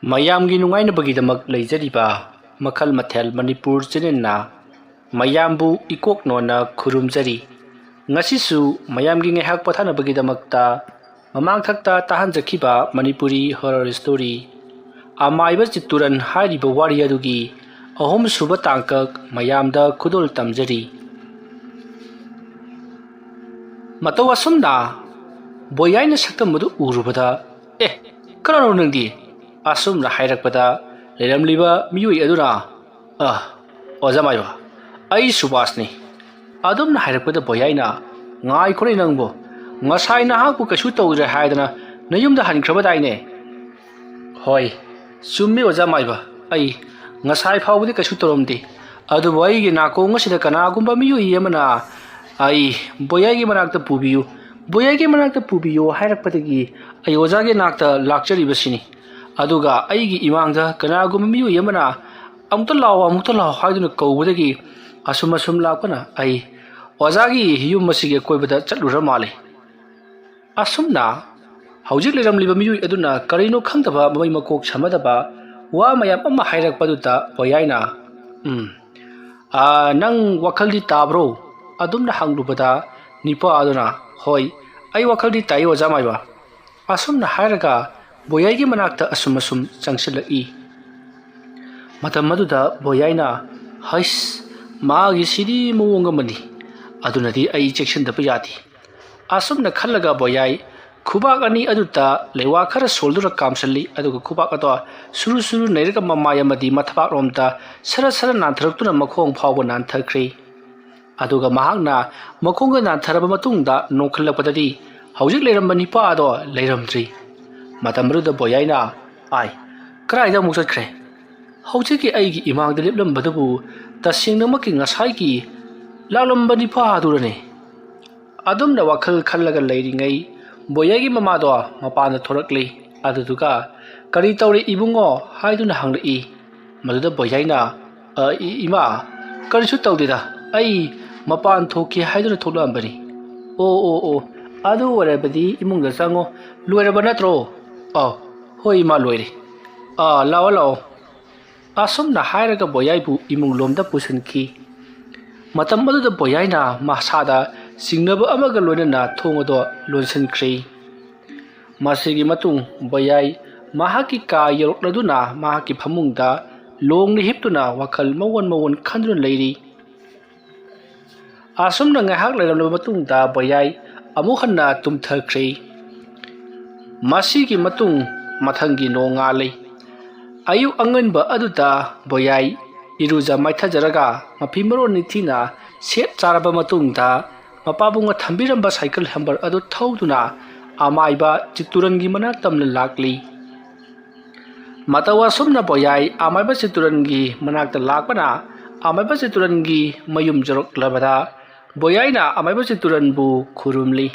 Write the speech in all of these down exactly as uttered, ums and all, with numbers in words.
ꯃꯌꯥꯝꯒꯤ ꯅꯨꯡꯉꯥꯏꯅꯕꯒꯤꯗꯃꯛ ꯂꯩꯖꯔꯤꯕ ꯃꯈꯜ ꯃꯊꯦꯜ ꯃꯅꯤꯄꯨꯔ ꯆꯦꯅꯦꯜꯅ ꯃꯌꯥꯝꯕꯨ ꯏꯀꯣꯛ ꯅꯣꯟꯅ ꯈꯨꯔꯨꯝꯖꯔꯤ꯫ ꯉꯁꯤꯁꯨ ꯃꯌꯥꯝꯒꯤ ꯉꯥꯏꯍꯥꯛ ꯄꯣꯊꯥꯅꯕꯒꯤꯗꯃꯛꯇ ꯃꯃꯥꯡꯊꯛꯇ ꯇꯥꯍꯟꯖꯈꯤꯕ ꯃꯅꯤꯄꯨꯔꯤ ꯍꯣꯔꯔ ꯁ꯭ꯇꯣꯔꯤ ꯑꯃꯥꯏꯕ ꯆꯤꯠꯇꯨꯔꯟ ꯍꯥꯏꯔꯤꯕ ꯋꯥꯔꯤ ꯑꯗꯨꯒꯤ ꯑꯍꯨꯝꯁꯨꯕ ꯇꯥꯡꯀꯛ ꯃꯌꯥꯝꯗ ꯈꯨꯗꯣꯜ ꯇꯝꯖꯔꯤ꯫ ꯃꯇꯧ ꯑꯁꯨꯝꯅ ꯕꯣꯌꯥꯏꯅ ꯁꯛꯇꯝ ꯑꯗꯨ ꯎꯔꯨꯕꯗ, "ꯑꯦ, ꯀꯅꯥꯅꯣ ꯅꯪꯗꯤ?" ꯑꯁꯨꯝꯅ ꯍꯥꯏꯔꯛꯄꯗ, ꯂꯩꯔꯝꯂꯤꯕ ꯃꯤꯑꯣꯏ ꯑꯗꯨꯅ, "ꯑ, ꯑꯣꯖꯥ ꯃꯥꯏꯕ, ꯑꯩ ꯁꯨꯕꯥꯁꯅꯤ"꯫ ꯑꯗꯨꯝꯅ ꯍꯥꯏꯔꯛꯄꯗ ꯕꯣꯌꯥꯏꯅ, "ꯉꯥꯏꯈꯣꯅꯦ ꯅꯪꯕꯨ, ꯉꯁꯥꯏ ꯅꯍꯥꯛꯄꯨ ꯀꯩꯁꯨ ꯇꯧꯗ꯭ꯔꯦ ꯍꯥꯏꯗꯅ ꯅꯌꯨꯝꯗ ꯍꯟꯈ꯭ꯔꯕꯗꯥꯏꯅꯦ?" "ꯍꯣꯏ, ꯆꯨꯝꯃꯤ ꯑꯣꯖꯥ ꯃꯥꯏꯕ, ꯑꯩ ꯉꯁꯥꯏ ꯐꯥꯎꯕꯗꯤ ꯀꯩꯁꯨ ꯇꯧꯔꯝꯗꯦ, ꯑꯗꯨꯕꯨ ꯑꯩꯒꯤ ꯅꯥꯀꯣꯡ ꯑꯁꯤꯗ ꯀꯅꯥꯒꯨꯝꯕ ꯃꯤꯑꯣꯏ ꯑꯃꯅ ꯑꯩ ꯕꯣꯌꯥꯏꯒꯤ ꯃꯅꯥꯛꯇ ꯄꯨꯕꯤꯌꯨ, ꯕꯣꯌꯥꯏꯒꯤ ꯃꯅꯥꯛꯇ ꯄꯨꯕꯤꯌꯨ ꯍꯥꯏꯔꯛꯄꯗꯒꯤ ꯑꯩ ꯑꯣꯖꯥꯒꯤ ꯅꯥꯛꯇ ꯂꯥꯛꯆꯔꯤꯕꯁꯤꯅꯤ꯫ ꯑꯗꯨꯒ ꯑꯩꯒꯤ ꯏꯃꯥꯡꯗ ꯀꯅꯥꯒꯨꯝꯕ ꯃꯤꯑꯣꯏ ꯑꯃꯅ 'ꯑꯃꯨꯛꯇ ꯂꯥꯛꯑꯣ, ꯑꯃꯨꯛꯇ ꯂꯥꯛꯑꯣ' ꯍꯥꯏꯗꯨꯅ ꯀꯧꯕꯗꯒꯤ ꯑꯁꯨꯝ ꯑꯁꯨꯝ ꯂꯥꯛꯄꯅ ꯑꯩ ꯑꯣꯖꯥꯒꯤ ꯌꯨꯝ ꯑꯁꯤꯒꯤ ꯑꯀꯣꯏꯕꯗ ꯆꯠꯂꯨꯔ ꯃꯥꯜꯂꯦ"꯫ ꯑꯁꯨꯝꯅ ꯍꯧꯖꯤꯛ ꯂꯩꯔꯝꯂꯤꯕ ꯃꯤꯑꯣꯏ ꯑꯗꯨꯅ ꯀꯔꯤꯅꯣ ꯈꯪꯗꯕ, ꯃꯃꯩ ꯃꯀꯣꯛ ꯁꯝꯅꯗꯕ ꯋꯥ ꯃꯌꯥꯝ ꯑꯃ ꯍꯥꯏꯔꯛꯄꯗꯨꯗ ꯕꯣꯌꯥꯏꯅ, "ꯎꯝ, ꯑꯥ, ꯅꯪ ꯋꯥꯈꯜꯗꯤ ꯇꯥꯕ꯭ꯔꯣ?" ꯑꯗꯨꯝꯅ ꯍꯪꯂꯨꯕꯗ ꯅꯤꯄꯥ ꯑꯗꯨꯅ, "ꯍꯣꯏ, ꯑꯩ ꯋꯥꯈꯜꯗꯤ ꯇꯥꯏ ꯑꯣꯖꯥ ꯃꯥꯏꯕ"꯫ ꯑꯁꯨꯝꯅ ꯍꯥꯏꯔꯒ ꯕꯣꯌꯥꯏꯒꯤ ꯃꯅꯥꯛꯇ ꯑꯁꯨꯝ ꯑꯁꯨꯝ ꯆꯪꯁꯤꯜꯂꯛꯏ꯫ ꯃꯇꯝ ꯑꯗꯨꯗ ꯕꯣꯌꯥꯏꯅ, "ꯍꯩꯁ, ꯃꯥꯒꯤꯁꯤꯗꯤ ꯃꯑꯣꯡ ꯑꯃꯅꯤ, ꯑꯗꯨꯅꯗꯤ ꯑꯩ ꯆꯦꯛꯁꯤꯟꯗꯕ ꯌꯥꯗꯦ"꯫ ꯑꯁꯨꯝꯅ ꯈꯜꯂꯒ ꯕꯣꯌꯥꯏ ꯈꯨꯕꯥꯛ ꯑꯅꯤ ꯑꯗꯨꯗ ꯂꯩꯋꯥ ꯈꯔ ꯁꯣꯜꯗꯨꯅ ꯀꯥꯝꯁꯤꯜꯂꯤ, ꯑꯗꯨꯒ ꯈꯨꯕꯥꯛ ꯑꯗꯣ ꯁꯨꯔꯨ ꯁꯨꯔꯨ ꯅꯩꯔꯒ ꯃꯃꯥꯏ ꯑꯃꯗꯤ ꯃꯊꯕꯥꯛꯂꯣꯝꯗ ꯁꯔ ꯁꯔ ꯅꯥꯟꯊꯔꯛꯇꯨꯅ ꯃꯈꯣꯡ ꯐꯥꯎꯕ ꯅꯥꯟꯊꯈ꯭ꯔꯦ꯫ ꯑꯗꯨꯒ ꯃꯍꯥꯛꯅ ꯃꯈꯣꯡꯗ ꯅꯥꯟꯊꯔꯕ ꯃꯇꯨꯡꯗ ꯅꯣꯡꯈꯠꯂꯛꯄꯗꯗꯤ ꯍꯧꯖꯤꯛ ꯂꯩꯔꯝꯕ ꯅꯤꯄꯥ ꯑꯗꯣ ꯂꯩꯔꯝꯗ꯭ꯔꯤ꯫ ꯃꯇꯝ ꯑꯗꯨꯗ ꯕꯣꯌꯥꯏꯅ, "ꯑꯥꯏ, ꯀꯗꯥꯏꯗ ꯑꯃꯨꯛ ꯆꯠꯈ꯭ꯔꯦ? ꯍꯧꯖꯤꯛꯀꯤ ꯑꯩꯒꯤ ꯏꯃꯥꯡꯗ ꯂꯦꯞꯂꯝꯕꯗꯨꯕꯨ ꯇꯁꯦꯡꯅꯃꯛꯀꯤ ꯉꯁꯥꯏꯒꯤ ꯂꯥꯛꯂꯝꯕ ꯅꯤꯄꯥ ꯑꯗꯨꯔꯅꯦ?" ꯑꯗꯨꯝꯅ ꯋꯥꯈꯜ ꯈꯜꯂꯒ ꯂꯩꯔꯤꯉꯩ ꯕꯣꯌꯥꯏꯒꯤ ꯃꯃꯥꯗꯣ ꯃꯄꯥꯟꯗ ꯊꯣꯔꯛꯂꯤ꯫ ꯑꯗꯨꯗꯨꯒ, "ꯀꯔꯤ ꯇꯧꯔꯦ ꯏꯕꯨꯡꯉꯣ?" ꯍꯥꯏꯗꯨꯅ ꯍꯪꯂꯛꯏ꯫ ꯃꯗꯨꯗ ꯕꯣꯌꯥꯏꯅ, "ꯑ, ꯏ-, ꯏꯃꯥ, ꯀꯔꯤꯁꯨ ꯇꯧꯗꯦꯗ, ꯑꯩ ꯃꯄꯥꯟ ꯊꯣꯛꯀꯦ ꯍꯥꯏꯗꯨꯅ ꯊꯣꯛꯂꯛꯑꯝꯕꯅꯤ"꯫ "ꯑꯣ, ꯑꯣ, ꯑꯣ, ꯑꯗꯨ ꯑꯣꯏꯔꯕꯗꯤ ꯏꯃꯨꯡꯗ ꯆꯪꯉꯣ, ꯂꯣꯏꯔꯕ ꯅꯠꯇ꯭ꯔꯣ?" "ꯑꯧ, ꯍꯣꯏ ꯏꯃꯥ, ꯂꯣꯏꯔꯦ"꯫ ꯑꯥ, ꯂꯥꯛꯑꯣ, ꯂꯥꯛꯑꯣ꯫ ꯑꯁꯨꯝꯅ ꯍꯥꯏꯔꯒ ꯕꯣꯌꯥꯏꯕꯨ ꯏꯃꯨꯡ ꯂꯣꯝꯗ ꯄꯨꯁꯤꯟꯈꯤ꯫ ꯃꯇꯝ ꯑꯗꯨꯗ ꯕꯣꯌꯥꯏꯅ ꯃꯁꯥꯗ ꯆꯤꯡꯅꯕ ꯑꯃꯒ ꯂꯣꯏꯅꯅ ꯊꯣꯡ ꯑꯗꯨ ꯂꯣꯟꯁꯤꯟꯈ꯭ꯔꯦ꯫ ꯃꯁꯤꯒꯤ ꯃꯇꯨꯡ ꯕꯣꯌꯥꯏ ꯃꯍꯥꯛꯀꯤ ꯀꯥ ꯌꯧꯔꯛꯂꯗꯨꯅ ꯃꯍꯥꯛꯀꯤ ꯐꯃꯨꯡꯗ ꯂꯣꯡꯅ ꯍꯤꯞꯇꯨꯅ ꯋꯥꯈꯜ ꯃꯋꯣꯟ ꯃꯋꯣꯟ ꯈꯟꯗꯨꯅ ꯂꯩꯔꯤ꯫ ꯑꯁꯨꯝꯅ ꯉꯥꯏꯍꯥꯛ ꯂꯩꯔꯝꯂꯕ ꯃꯇꯨꯡꯗ ꯕꯣꯌꯥꯏ ꯑꯃꯨꯛ ꯍꯟꯅ ꯇꯨꯝꯊꯈ꯭ꯔꯦ꯫ ꯃꯁꯤꯒꯤ ꯃꯇꯨꯡ ꯃꯊꯪꯒꯤ ꯅꯣꯡꯉꯥꯜꯂꯤ꯫ ꯑꯌꯨꯛ ꯑꯉꯟꯕ ꯑꯗꯨꯗ ꯕꯣꯌꯥꯏ ꯏꯔꯨꯖ ꯃꯥꯏꯊꯖꯔꯒ ꯃꯐꯤ ꯃꯔꯣꯟ ꯅꯤꯡꯊꯤꯅ ꯁꯦꯠ ꯆꯥꯔꯕ ꯃꯇꯨꯡꯗ ꯃꯄꯥꯕꯨꯡꯅ ꯊꯝꯕꯤꯔꯝꯕ ꯁꯥꯏꯀꯜ ꯍꯦꯝꯕꯔ ꯑꯗꯨ ꯊꯧꯗꯨꯅ ꯑꯃꯥꯏꯕ ꯆꯤꯠꯇꯨꯔꯟꯒꯤ ꯃꯅꯥꯛ ꯇꯝꯅ ꯂꯥꯛꯂꯤ꯫ ꯃꯇꯧ ꯑꯁꯨꯝꯅ ꯕꯣꯌꯥꯏ ꯑꯃꯥꯏꯕ ꯆꯤꯠꯇꯨꯔꯟꯒꯤ ꯃꯅꯥꯛꯇ ꯂꯥꯛꯄꯅ ꯑꯃꯥꯏꯕ ꯆꯤꯠꯇꯨꯔꯟꯒꯤ ꯃꯌꯨꯝ ꯌꯧꯔꯛꯂꯕꯗ ꯕꯣꯌꯥꯏꯅ ꯑꯃꯥꯏꯕ ꯆꯤꯠꯇꯨꯔꯟꯕꯨ ꯈꯨꯔꯨꯝꯂꯤ꯫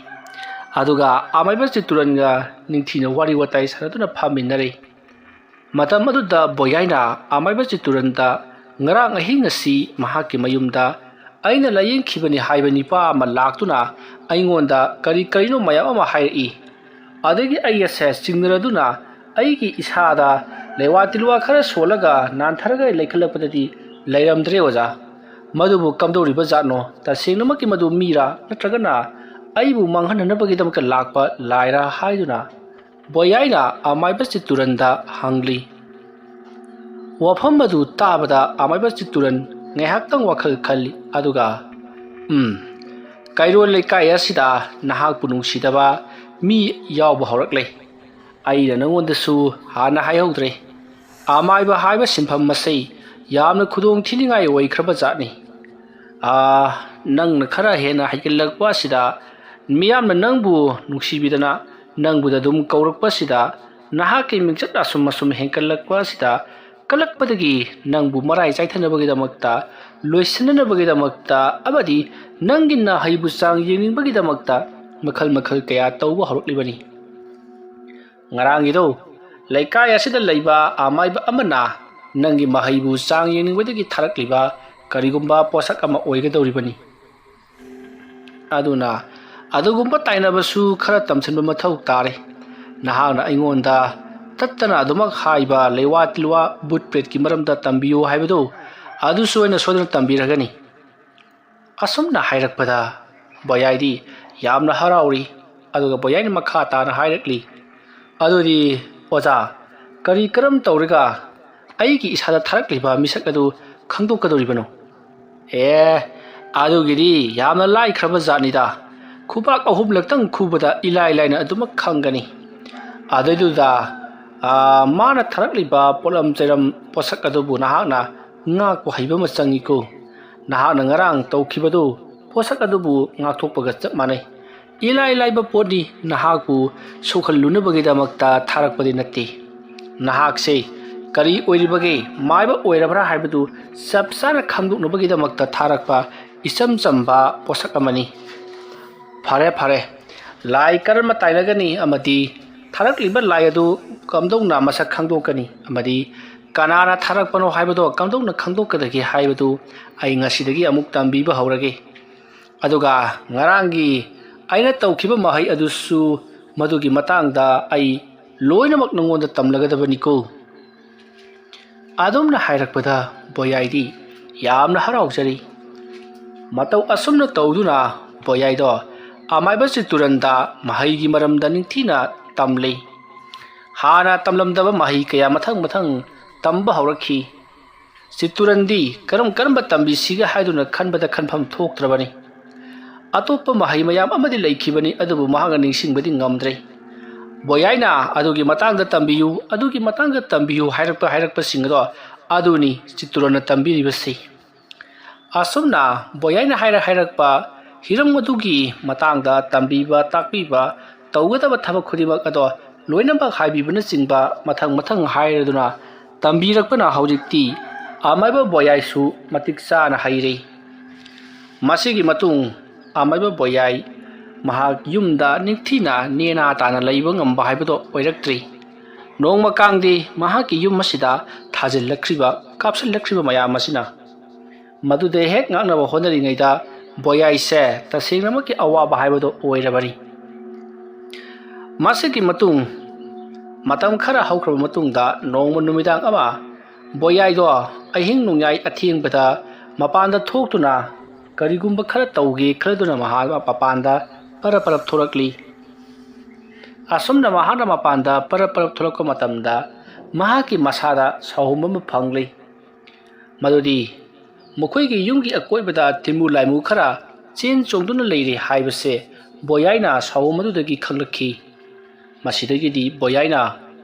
ꯑꯗꯨꯒ ꯑꯃꯥꯏꯕ ꯆꯤꯠꯇꯨꯔꯟꯒ ꯅꯤꯡꯊꯤꯅ ꯋꯥꯔꯤ ꯋꯥꯇꯥꯏ ꯁꯥꯟꯅꯗꯨꯅ ꯐꯝꯃꯤꯟꯅꯔꯤ꯫ ꯃꯇꯝ ꯑꯗꯨꯗ ꯕꯣꯌꯥꯏꯅ ꯑꯃꯥꯏꯕ ꯆꯤꯠꯇꯨꯔꯟꯗ ꯉꯔꯥꯡ ꯑꯍꯤꯡ ꯑꯁꯤ ꯃꯍꯥꯛꯀꯤ ꯃꯌꯨꯝꯗ ꯑꯩꯅ ꯂꯥꯌꯦꯡꯈꯤꯕꯅꯤ ꯍꯥꯏꯕ ꯅꯤꯄꯥ ꯑꯃ ꯂꯥꯛꯇꯨꯅ ꯑꯩꯉꯣꯟꯗ ꯀꯔꯤ ꯀꯔꯤꯅꯣ ꯃꯌꯥꯝ ꯑꯃ ꯍꯥꯏꯔꯛꯏ꯫ ꯑꯗꯒꯤ ꯑꯩ ꯑꯁꯦ ꯆꯤꯡꯅꯔꯗꯨꯅ ꯑꯩꯒꯤ ꯏꯁꯥꯗ ꯂꯩꯋꯥ ꯇꯤꯜꯋꯥ ꯈꯔ ꯁꯣꯜꯂꯒ ꯅꯥꯟꯊꯔꯒ ꯂꯩꯈꯠꯂꯛꯄꯗꯗꯤ ꯂꯩꯔꯝꯗ꯭ꯔꯦ ꯑꯣꯖꯥ꯫ ꯃꯗꯨꯕꯨ ꯀꯝꯗꯧꯔꯤꯕ ꯖꯥꯠꯅꯣ? ꯇꯁꯦꯡꯅꯃꯛꯀꯤ ꯃꯗꯨ ꯃꯤꯔꯥ ꯅꯠꯇ꯭ꯔꯒꯅ ꯑꯩꯕꯨ ꯃꯥꯡꯍꯟꯅꯅꯕꯒꯤꯗꯃꯛꯇ ꯂꯥꯛꯄ ꯂꯥꯏꯔꯥ ꯍꯥꯏꯗꯨꯅ ꯕꯣꯌꯥꯏꯅ ꯑꯃꯥꯏꯕ ꯆꯤꯠꯇꯨꯔꯟꯗ ꯍꯪꯂꯤ꯫ ꯋꯥꯐꯝ ꯑꯗꯨ ꯇꯥꯕꯗ ꯑꯃꯥꯏꯕ ꯆꯤꯠꯇꯨꯔꯟ ꯉꯥꯏꯍꯥꯛꯇꯪ ꯋꯥꯈꯜ ꯈꯜꯂꯤ꯫ ꯑꯗꯨꯒ, "ꯎꯝ, ꯀꯩꯔꯣꯜ ꯂꯩꯀꯥꯏ ꯑꯁꯤꯗ ꯅꯍꯥꯛꯄꯨ ꯅꯨꯡꯁꯤꯗꯕ ꯃꯤ ꯌꯥꯎꯕ ꯍꯧꯔꯛꯂꯦ꯫ ꯑꯩꯅ ꯅꯉꯣꯟꯗꯁꯨ ꯍꯥꯟꯅ ꯍꯥꯏꯍꯧꯗ꯭ꯔꯦ꯫ ꯑꯃꯥꯏꯕ ꯍꯥꯏꯕ ꯁꯤꯟꯐꯝ ꯑꯁꯤ ꯌꯥꯝꯅ ꯈꯨꯗꯣꯡ ꯊꯤꯅꯤꯡꯉꯥꯏ ꯑꯣꯏꯈ꯭ꯔꯕ ꯖꯥꯠꯅꯤ꯫ ꯑꯥ, ꯅꯪꯅ ꯈꯔ ꯍꯦꯟꯅ ꯍꯩꯒꯠꯂꯛꯄ ꯑꯁꯤꯗ, ꯃꯤꯌꯥꯝꯅ ꯅꯪꯕꯨ ꯅꯨꯡꯁꯤꯕꯤꯗꯅ ꯅꯪꯕꯨꯗ ꯑꯗꯨꯝ ꯀꯧꯔꯛꯄ ꯑꯁꯤꯗ, ꯅꯍꯥꯛꯀꯤ ꯃꯤꯡꯆꯠ ꯑꯁꯨꯝ ꯑꯁꯨꯝ ꯍꯦꯟꯒꯠꯂꯛꯄ ꯑꯁꯤꯗ, ꯀꯜꯂꯛꯄꯗꯒꯤ ꯅꯪꯕꯨ ꯃꯔꯥꯏ ꯆꯥꯏꯊꯅꯕꯒꯤꯗꯃꯛꯇ, ꯂꯣꯏꯁꯤꯟꯅꯅꯕꯒꯤꯗꯃꯛꯇ ꯑꯃꯗꯤ ꯅꯪꯒꯤ ꯅꯍꯩꯕꯨ ꯆꯥꯡ ꯌꯦꯡꯅꯤꯡꯕꯒꯤꯗꯃꯛꯇ ꯃꯈꯜ ꯃꯈꯜ ꯀꯌꯥ ꯇꯧꯕ ꯍꯧꯔꯛꯂꯤꯕꯅꯤ꯫ ꯉꯔꯥꯡꯒꯤꯗꯣ ꯂꯩꯀꯥꯏ ꯑꯁꯤꯗ ꯂꯩꯕ ꯑꯃꯥꯏꯕ ꯑꯃꯅ ꯅꯪꯒꯤ ꯃꯍꯩꯕꯨ ꯆꯥꯡ ꯌꯦꯡꯅꯤꯡꯕꯗꯒꯤ ꯊꯥꯔꯛꯂꯤꯕ ꯀꯔꯤꯒꯨꯝꯕ ꯄꯣꯠꯁꯛ ꯑꯃ ꯑꯣꯏꯒꯗꯧꯔꯤꯕꯅꯤ꯫ ꯑꯗꯨꯅ ꯑꯗꯨꯒꯨꯝꯕ ꯇꯥꯏꯅꯕꯁꯨ ꯈꯔ ꯇꯝꯁꯤꯟꯕ ꯃꯊꯧ ꯇꯥꯔꯦ꯫ ꯅꯍꯥꯛꯅ ꯑꯩꯉꯣꯟꯗ ꯇꯠꯇꯅ ꯑꯗꯨꯃꯛ ꯍꯥꯏꯕ ꯂꯩꯋꯥ ꯇꯤꯜꯋꯥ ꯚꯨꯠ ꯄ꯭ꯔꯦꯠꯀꯤ ꯃꯔꯝꯗ ꯇꯝꯕꯤꯌꯨ ꯍꯥꯏꯕꯗꯨ ꯑꯗꯨꯁꯨ ꯑꯩꯅ ꯁꯣꯏꯗꯅ ꯇꯝꯕꯤꯔꯒꯅꯤ꯫ ꯑꯁꯨꯝꯅ ꯍꯥꯏꯔꯛꯄꯗ ꯕꯣꯌꯥꯏꯗꯤ ꯌꯥꯝꯅ ꯍꯔꯥꯎꯔꯤ꯫ ꯑꯗꯨꯒ ꯕꯣꯌꯥꯏꯅ ꯃꯈꯥ ꯇꯥꯅ ꯍꯥꯏꯔꯛꯂꯤ, "ꯑꯗꯨꯗꯤ ꯑꯣꯖꯥ, ꯀꯔꯤ ꯀꯔꯝ ꯇꯧꯔꯒ ꯑꯩꯒꯤ ꯏꯁꯥꯗ ꯊꯥꯔꯛꯂꯤꯕ ꯃꯤꯁꯛ ꯑꯗꯨ ꯈꯪꯗꯣꯛꯀꯗꯧꯔꯤꯕꯅꯣ?" "ꯑꯦ, ꯑꯗꯨꯒꯤꯗꯤ ꯌꯥꯝꯅ ꯂꯥꯏꯈ꯭ꯔꯕ ꯖꯥꯠꯅꯤꯗ꯫ ꯈꯨꯕꯥꯛ ꯑꯍꯨꯝꯂꯛꯇꯪ ꯈꯨꯕꯗ ꯏꯂꯥꯏ ꯂꯥꯏꯅ ꯑꯗꯨꯃꯛ ꯈꯪꯒꯅꯤ꯫ ꯑꯗꯨꯏꯗꯨꯗ, ꯑꯥ, ꯃꯥꯅ ꯊꯥꯔꯛꯂꯤꯕ ꯄꯣꯠꯂꯝ ꯆꯩꯔꯝ ꯄꯣꯠꯁꯛ ꯑꯗꯨꯕꯨ ꯅꯍꯥꯛꯅ ꯉꯥꯛꯄ ꯍꯩꯕ ꯑꯃ ꯆꯪꯉꯤꯀꯣ꯫ ꯅꯍꯥꯛꯅ ꯉꯔꯥꯡ ꯇꯧꯈꯤꯕꯗꯨ ꯄꯣꯠꯁꯛ ꯑꯗꯨꯕꯨ ꯉꯥꯛꯊꯣꯛꯄꯒ ꯆꯞ ꯃꯥꯟꯅꯩ꯫ ꯏꯂꯥꯏ ꯂꯥꯏꯕ ꯄꯣꯠꯅꯤ, ꯅꯍꯥꯛꯄꯨ ꯁꯣꯛꯍꯜꯂꯨꯅꯕꯒꯤꯗꯃꯛꯇ ꯊꯥꯔꯛꯄꯗꯤ ꯅꯠꯇꯦ꯫ ꯅꯍꯥꯛꯁꯦ ꯀꯔꯤ ꯑꯣꯏꯔꯤꯕꯒꯦ, ꯃꯥꯏꯕ ꯑꯣꯏꯔꯕ꯭ꯔꯥ ꯍꯥꯏꯕꯗꯨ ꯆꯞ ꯆꯥꯅ ꯈꯪꯗꯣꯛꯅꯕꯒꯤꯗꯃꯛꯇ ꯊꯥꯔꯛꯄ ꯏꯆꯝ ꯆꯝꯕ ꯄꯣꯠꯁꯛ ꯑꯃꯅꯤ꯫" "ꯐꯔꯦ, ꯐꯔꯦ꯫ ꯂꯥꯏ ꯀꯔꯝꯕ ꯇꯥꯏꯅꯒꯅꯤ ꯑꯃꯗꯤ ꯊꯥꯔꯛꯂꯤꯕ ꯂꯥꯏ ꯑꯗꯨ ꯀꯝꯗꯧꯅ ꯃꯁꯛ ꯈꯪꯗꯣꯛꯀꯅꯤ ꯑꯃꯗꯤ ꯀꯅꯥꯅ ꯊꯥꯔꯛꯄꯅꯣ ꯍꯥꯏꯕꯗꯣ ꯀꯝꯗꯧꯅ ꯈꯪꯗꯣꯛꯀꯗꯒꯦ ꯍꯥꯏꯕꯗꯨ ꯑꯩ ꯉꯁꯤꯗꯒꯤ ꯑꯃꯨꯛ ꯇꯝꯕꯤꯕ ꯍꯧꯔꯒꯦ꯫ ꯑꯗꯨꯒ ꯉꯔꯥꯡꯒꯤ ꯑꯩꯅ ꯇꯧꯈꯤꯕ ꯃꯍꯩ ꯑꯗꯨꯁꯨ, ꯃꯗꯨꯒꯤ ꯃꯇꯥꯡꯗ ꯑꯩ ꯂꯣꯏꯅꯃꯛ ꯅꯉꯣꯟꯗ ꯇꯝꯂꯒꯗꯕꯅꯤꯀꯣ꯫" ꯑꯗꯨꯝꯅ ꯍꯥꯏꯔꯛꯄꯗ ꯕꯣꯌꯥꯏꯗꯤ ꯌꯥꯝꯅ ꯍꯔꯥꯎꯖꯔꯤ꯫ ꯃꯇꯧ ꯑꯁꯨꯝꯅ ꯇꯧꯗꯨꯅ ꯕꯣꯌꯥꯏꯗꯣ ꯑꯃꯥꯏꯕ ꯆꯤꯠꯇꯨꯔꯟꯗ ꯃꯍꯩꯒꯤ ꯃꯔꯝꯗ ꯅꯤꯡꯊꯤꯅ ꯇꯝꯂꯤ꯫ ꯍꯥꯟꯅ ꯇꯝꯂꯝꯗꯕ ꯃꯍꯩ ꯀꯌꯥ ꯃꯊꯪ ꯃꯊꯪ ꯇꯝꯕ ꯍꯧꯔꯛꯈꯤ꯫ ꯆꯤꯠꯇꯨꯔꯟꯗꯤ ꯀꯔꯝ ꯀꯔꯝꯕ ꯇꯝꯕꯤꯁꯤꯒꯦ ꯍꯥꯏꯗꯨꯅ ꯈꯟꯕꯗ ꯈꯟꯐꯝ ꯊꯣꯛꯇ꯭ꯔꯕꯅꯤ꯫ ꯑꯇꯣꯞꯄ ꯃꯍꯩ ꯃꯌꯥꯝ ꯑꯃꯗꯤ ꯂꯩꯈꯤꯕꯅꯤ, ꯑꯗꯨꯕꯨ ꯃꯍꯥꯛꯅ ꯅꯤꯡꯁꯤꯡꯕꯗꯤ ꯉꯝꯗ꯭ꯔꯦ꯫ ꯕꯣꯌꯥꯏꯅ "ꯑꯗꯨꯒꯤ ꯃꯇꯥꯡꯗ ꯇꯝꯕꯤꯌꯨ, ꯑꯗꯨꯒꯤ ꯃꯇꯥꯡꯗ ꯇꯝꯕꯤꯌꯨ" ꯍꯥꯏꯔꯛꯄ ꯍꯥꯏꯔꯛꯄꯁꯤꯡ ꯑꯗꯣ ꯑꯗꯨꯅꯤ ꯆꯤꯠꯇꯨꯔꯟꯅ ꯇꯝꯕꯤꯔꯤꯕꯁꯤ꯫ ꯑꯁꯨꯝꯅ ꯕꯣꯌꯥꯏꯅ ꯍꯥꯏꯔ ꯍꯥꯏꯔꯛꯄ ꯍꯤꯔꯝ ꯑꯗꯨꯒꯤ ꯃꯇꯥꯡꯗ ꯇꯝꯕꯤꯕ, ꯇꯥꯛꯄꯤꯕ, ꯇꯧꯒꯗꯕ ꯊꯕꯛ ꯈꯨꯗꯤꯡꯃꯛ ꯑꯗꯣ ꯂꯣꯏꯅꯃꯛ ꯍꯥꯏꯕꯤꯕꯅꯆꯤꯡꯕ ꯃꯊꯪ ꯃꯊꯪ ꯍꯥꯏꯔꯗꯨꯅ ꯇꯝꯕꯤꯔꯛꯄꯅ ꯍꯧꯖꯤꯛꯇꯤ ꯑꯃꯥꯏꯕ ꯕꯣꯌꯥꯏꯁꯨ ꯃꯇꯤꯛ ꯆꯥꯅ ꯍꯩꯔꯦ꯫ ꯃꯁꯤꯒꯤ ꯃꯇꯨꯡ ꯑꯃꯥꯏꯕ ꯕꯣꯌꯥꯏ ꯃꯍꯥꯛ ꯌꯨꯝꯗ ꯅꯤꯡꯊꯤꯅ ꯅꯦꯅꯥ ꯇꯥꯅ ꯂꯩꯕ ꯉꯝꯕ ꯍꯥꯏꯕꯗꯣ ꯑꯣꯏꯔꯛꯇ꯭ꯔꯤ꯫ ꯅꯣꯡꯃ ꯀꯥꯡꯗꯤ ꯃꯍꯥꯛꯀꯤ ꯌꯨꯝ ꯑꯁꯤꯗ ꯊꯥꯖꯤꯜꯂꯛꯈ꯭ꯔꯤꯕ, ꯀꯥꯞꯁꯤꯜꯂꯛꯈ꯭ꯔꯤꯕ ꯃꯌꯥꯝ ꯑꯁꯤꯅ ꯃꯗꯨꯗ ꯍꯦꯛ ꯉꯥꯛꯅꯕ ꯍꯣꯠꯅꯔꯤꯉꯩꯗ ꯕꯣꯌꯥꯏꯁꯦ ꯇꯁꯦꯡꯅꯃꯛꯀꯤ ꯑꯋꯥꯕ ꯍꯥꯏꯕꯗꯨ ꯑꯣꯏꯔꯕꯅꯤ꯫ ꯃꯁꯤꯒꯤ ꯃꯇꯨꯡ ꯃꯇꯝ ꯈꯔ ꯍꯧꯈ꯭ꯔꯕ ꯃꯇꯨꯡꯗ ꯅꯣꯡꯃ ꯅꯨꯃꯤꯗꯥꯡ ꯑꯃ ꯕꯣꯌꯥꯏꯗꯣ ꯑꯍꯤꯡ ꯅꯣꯡꯌꯥꯏ ꯑꯊꯦꯡꯕꯗ ꯃꯄꯥꯟꯗ ꯊꯣꯛꯇꯨꯅ ꯀꯔꯤꯒꯨꯝꯕ ꯈꯔ ꯇꯧꯒꯦ ꯈꯜꯂꯗꯨꯅ ꯃꯍꯥꯛ ꯃꯄꯥꯟꯗ ꯄꯔꯞ ꯄꯔꯞ ꯊꯣꯛꯂꯛꯂꯤ꯫ ꯑꯁꯨꯝꯅ ꯃꯍꯥꯛꯅ ꯃꯄꯥꯟꯗ ꯄꯔꯞ ꯄꯔꯞ ꯊꯣꯛꯂꯛꯄ ꯃꯇꯝꯗ ꯃꯍꯥꯛꯀꯤ ꯃꯁꯥꯗ ꯁꯥꯎꯍꯨꯝ ꯑꯃ ꯐꯪꯂꯤ꯫ ꯃꯗꯨꯗꯤ ꯃꯈꯣꯏꯒꯤ ꯌꯨꯝꯒꯤ ꯑꯀꯣꯏꯕꯗ ꯇꯤꯟꯃꯨ ꯂꯥꯏꯃꯨ ꯈꯔ ꯆꯦꯟ ꯆꯣꯡꯗꯨꯅ ꯂꯩꯔꯤ ꯍꯥꯏꯕꯁꯦ ꯕꯣꯌꯥꯏꯅ ꯁꯥꯎꯍꯨꯝ ꯑꯗꯨꯗꯒꯤ ꯈꯪꯂꯛꯈꯤ꯫ ꯃꯁꯤꯗꯒꯤꯗꯤ ꯕꯣꯌꯥꯏꯅ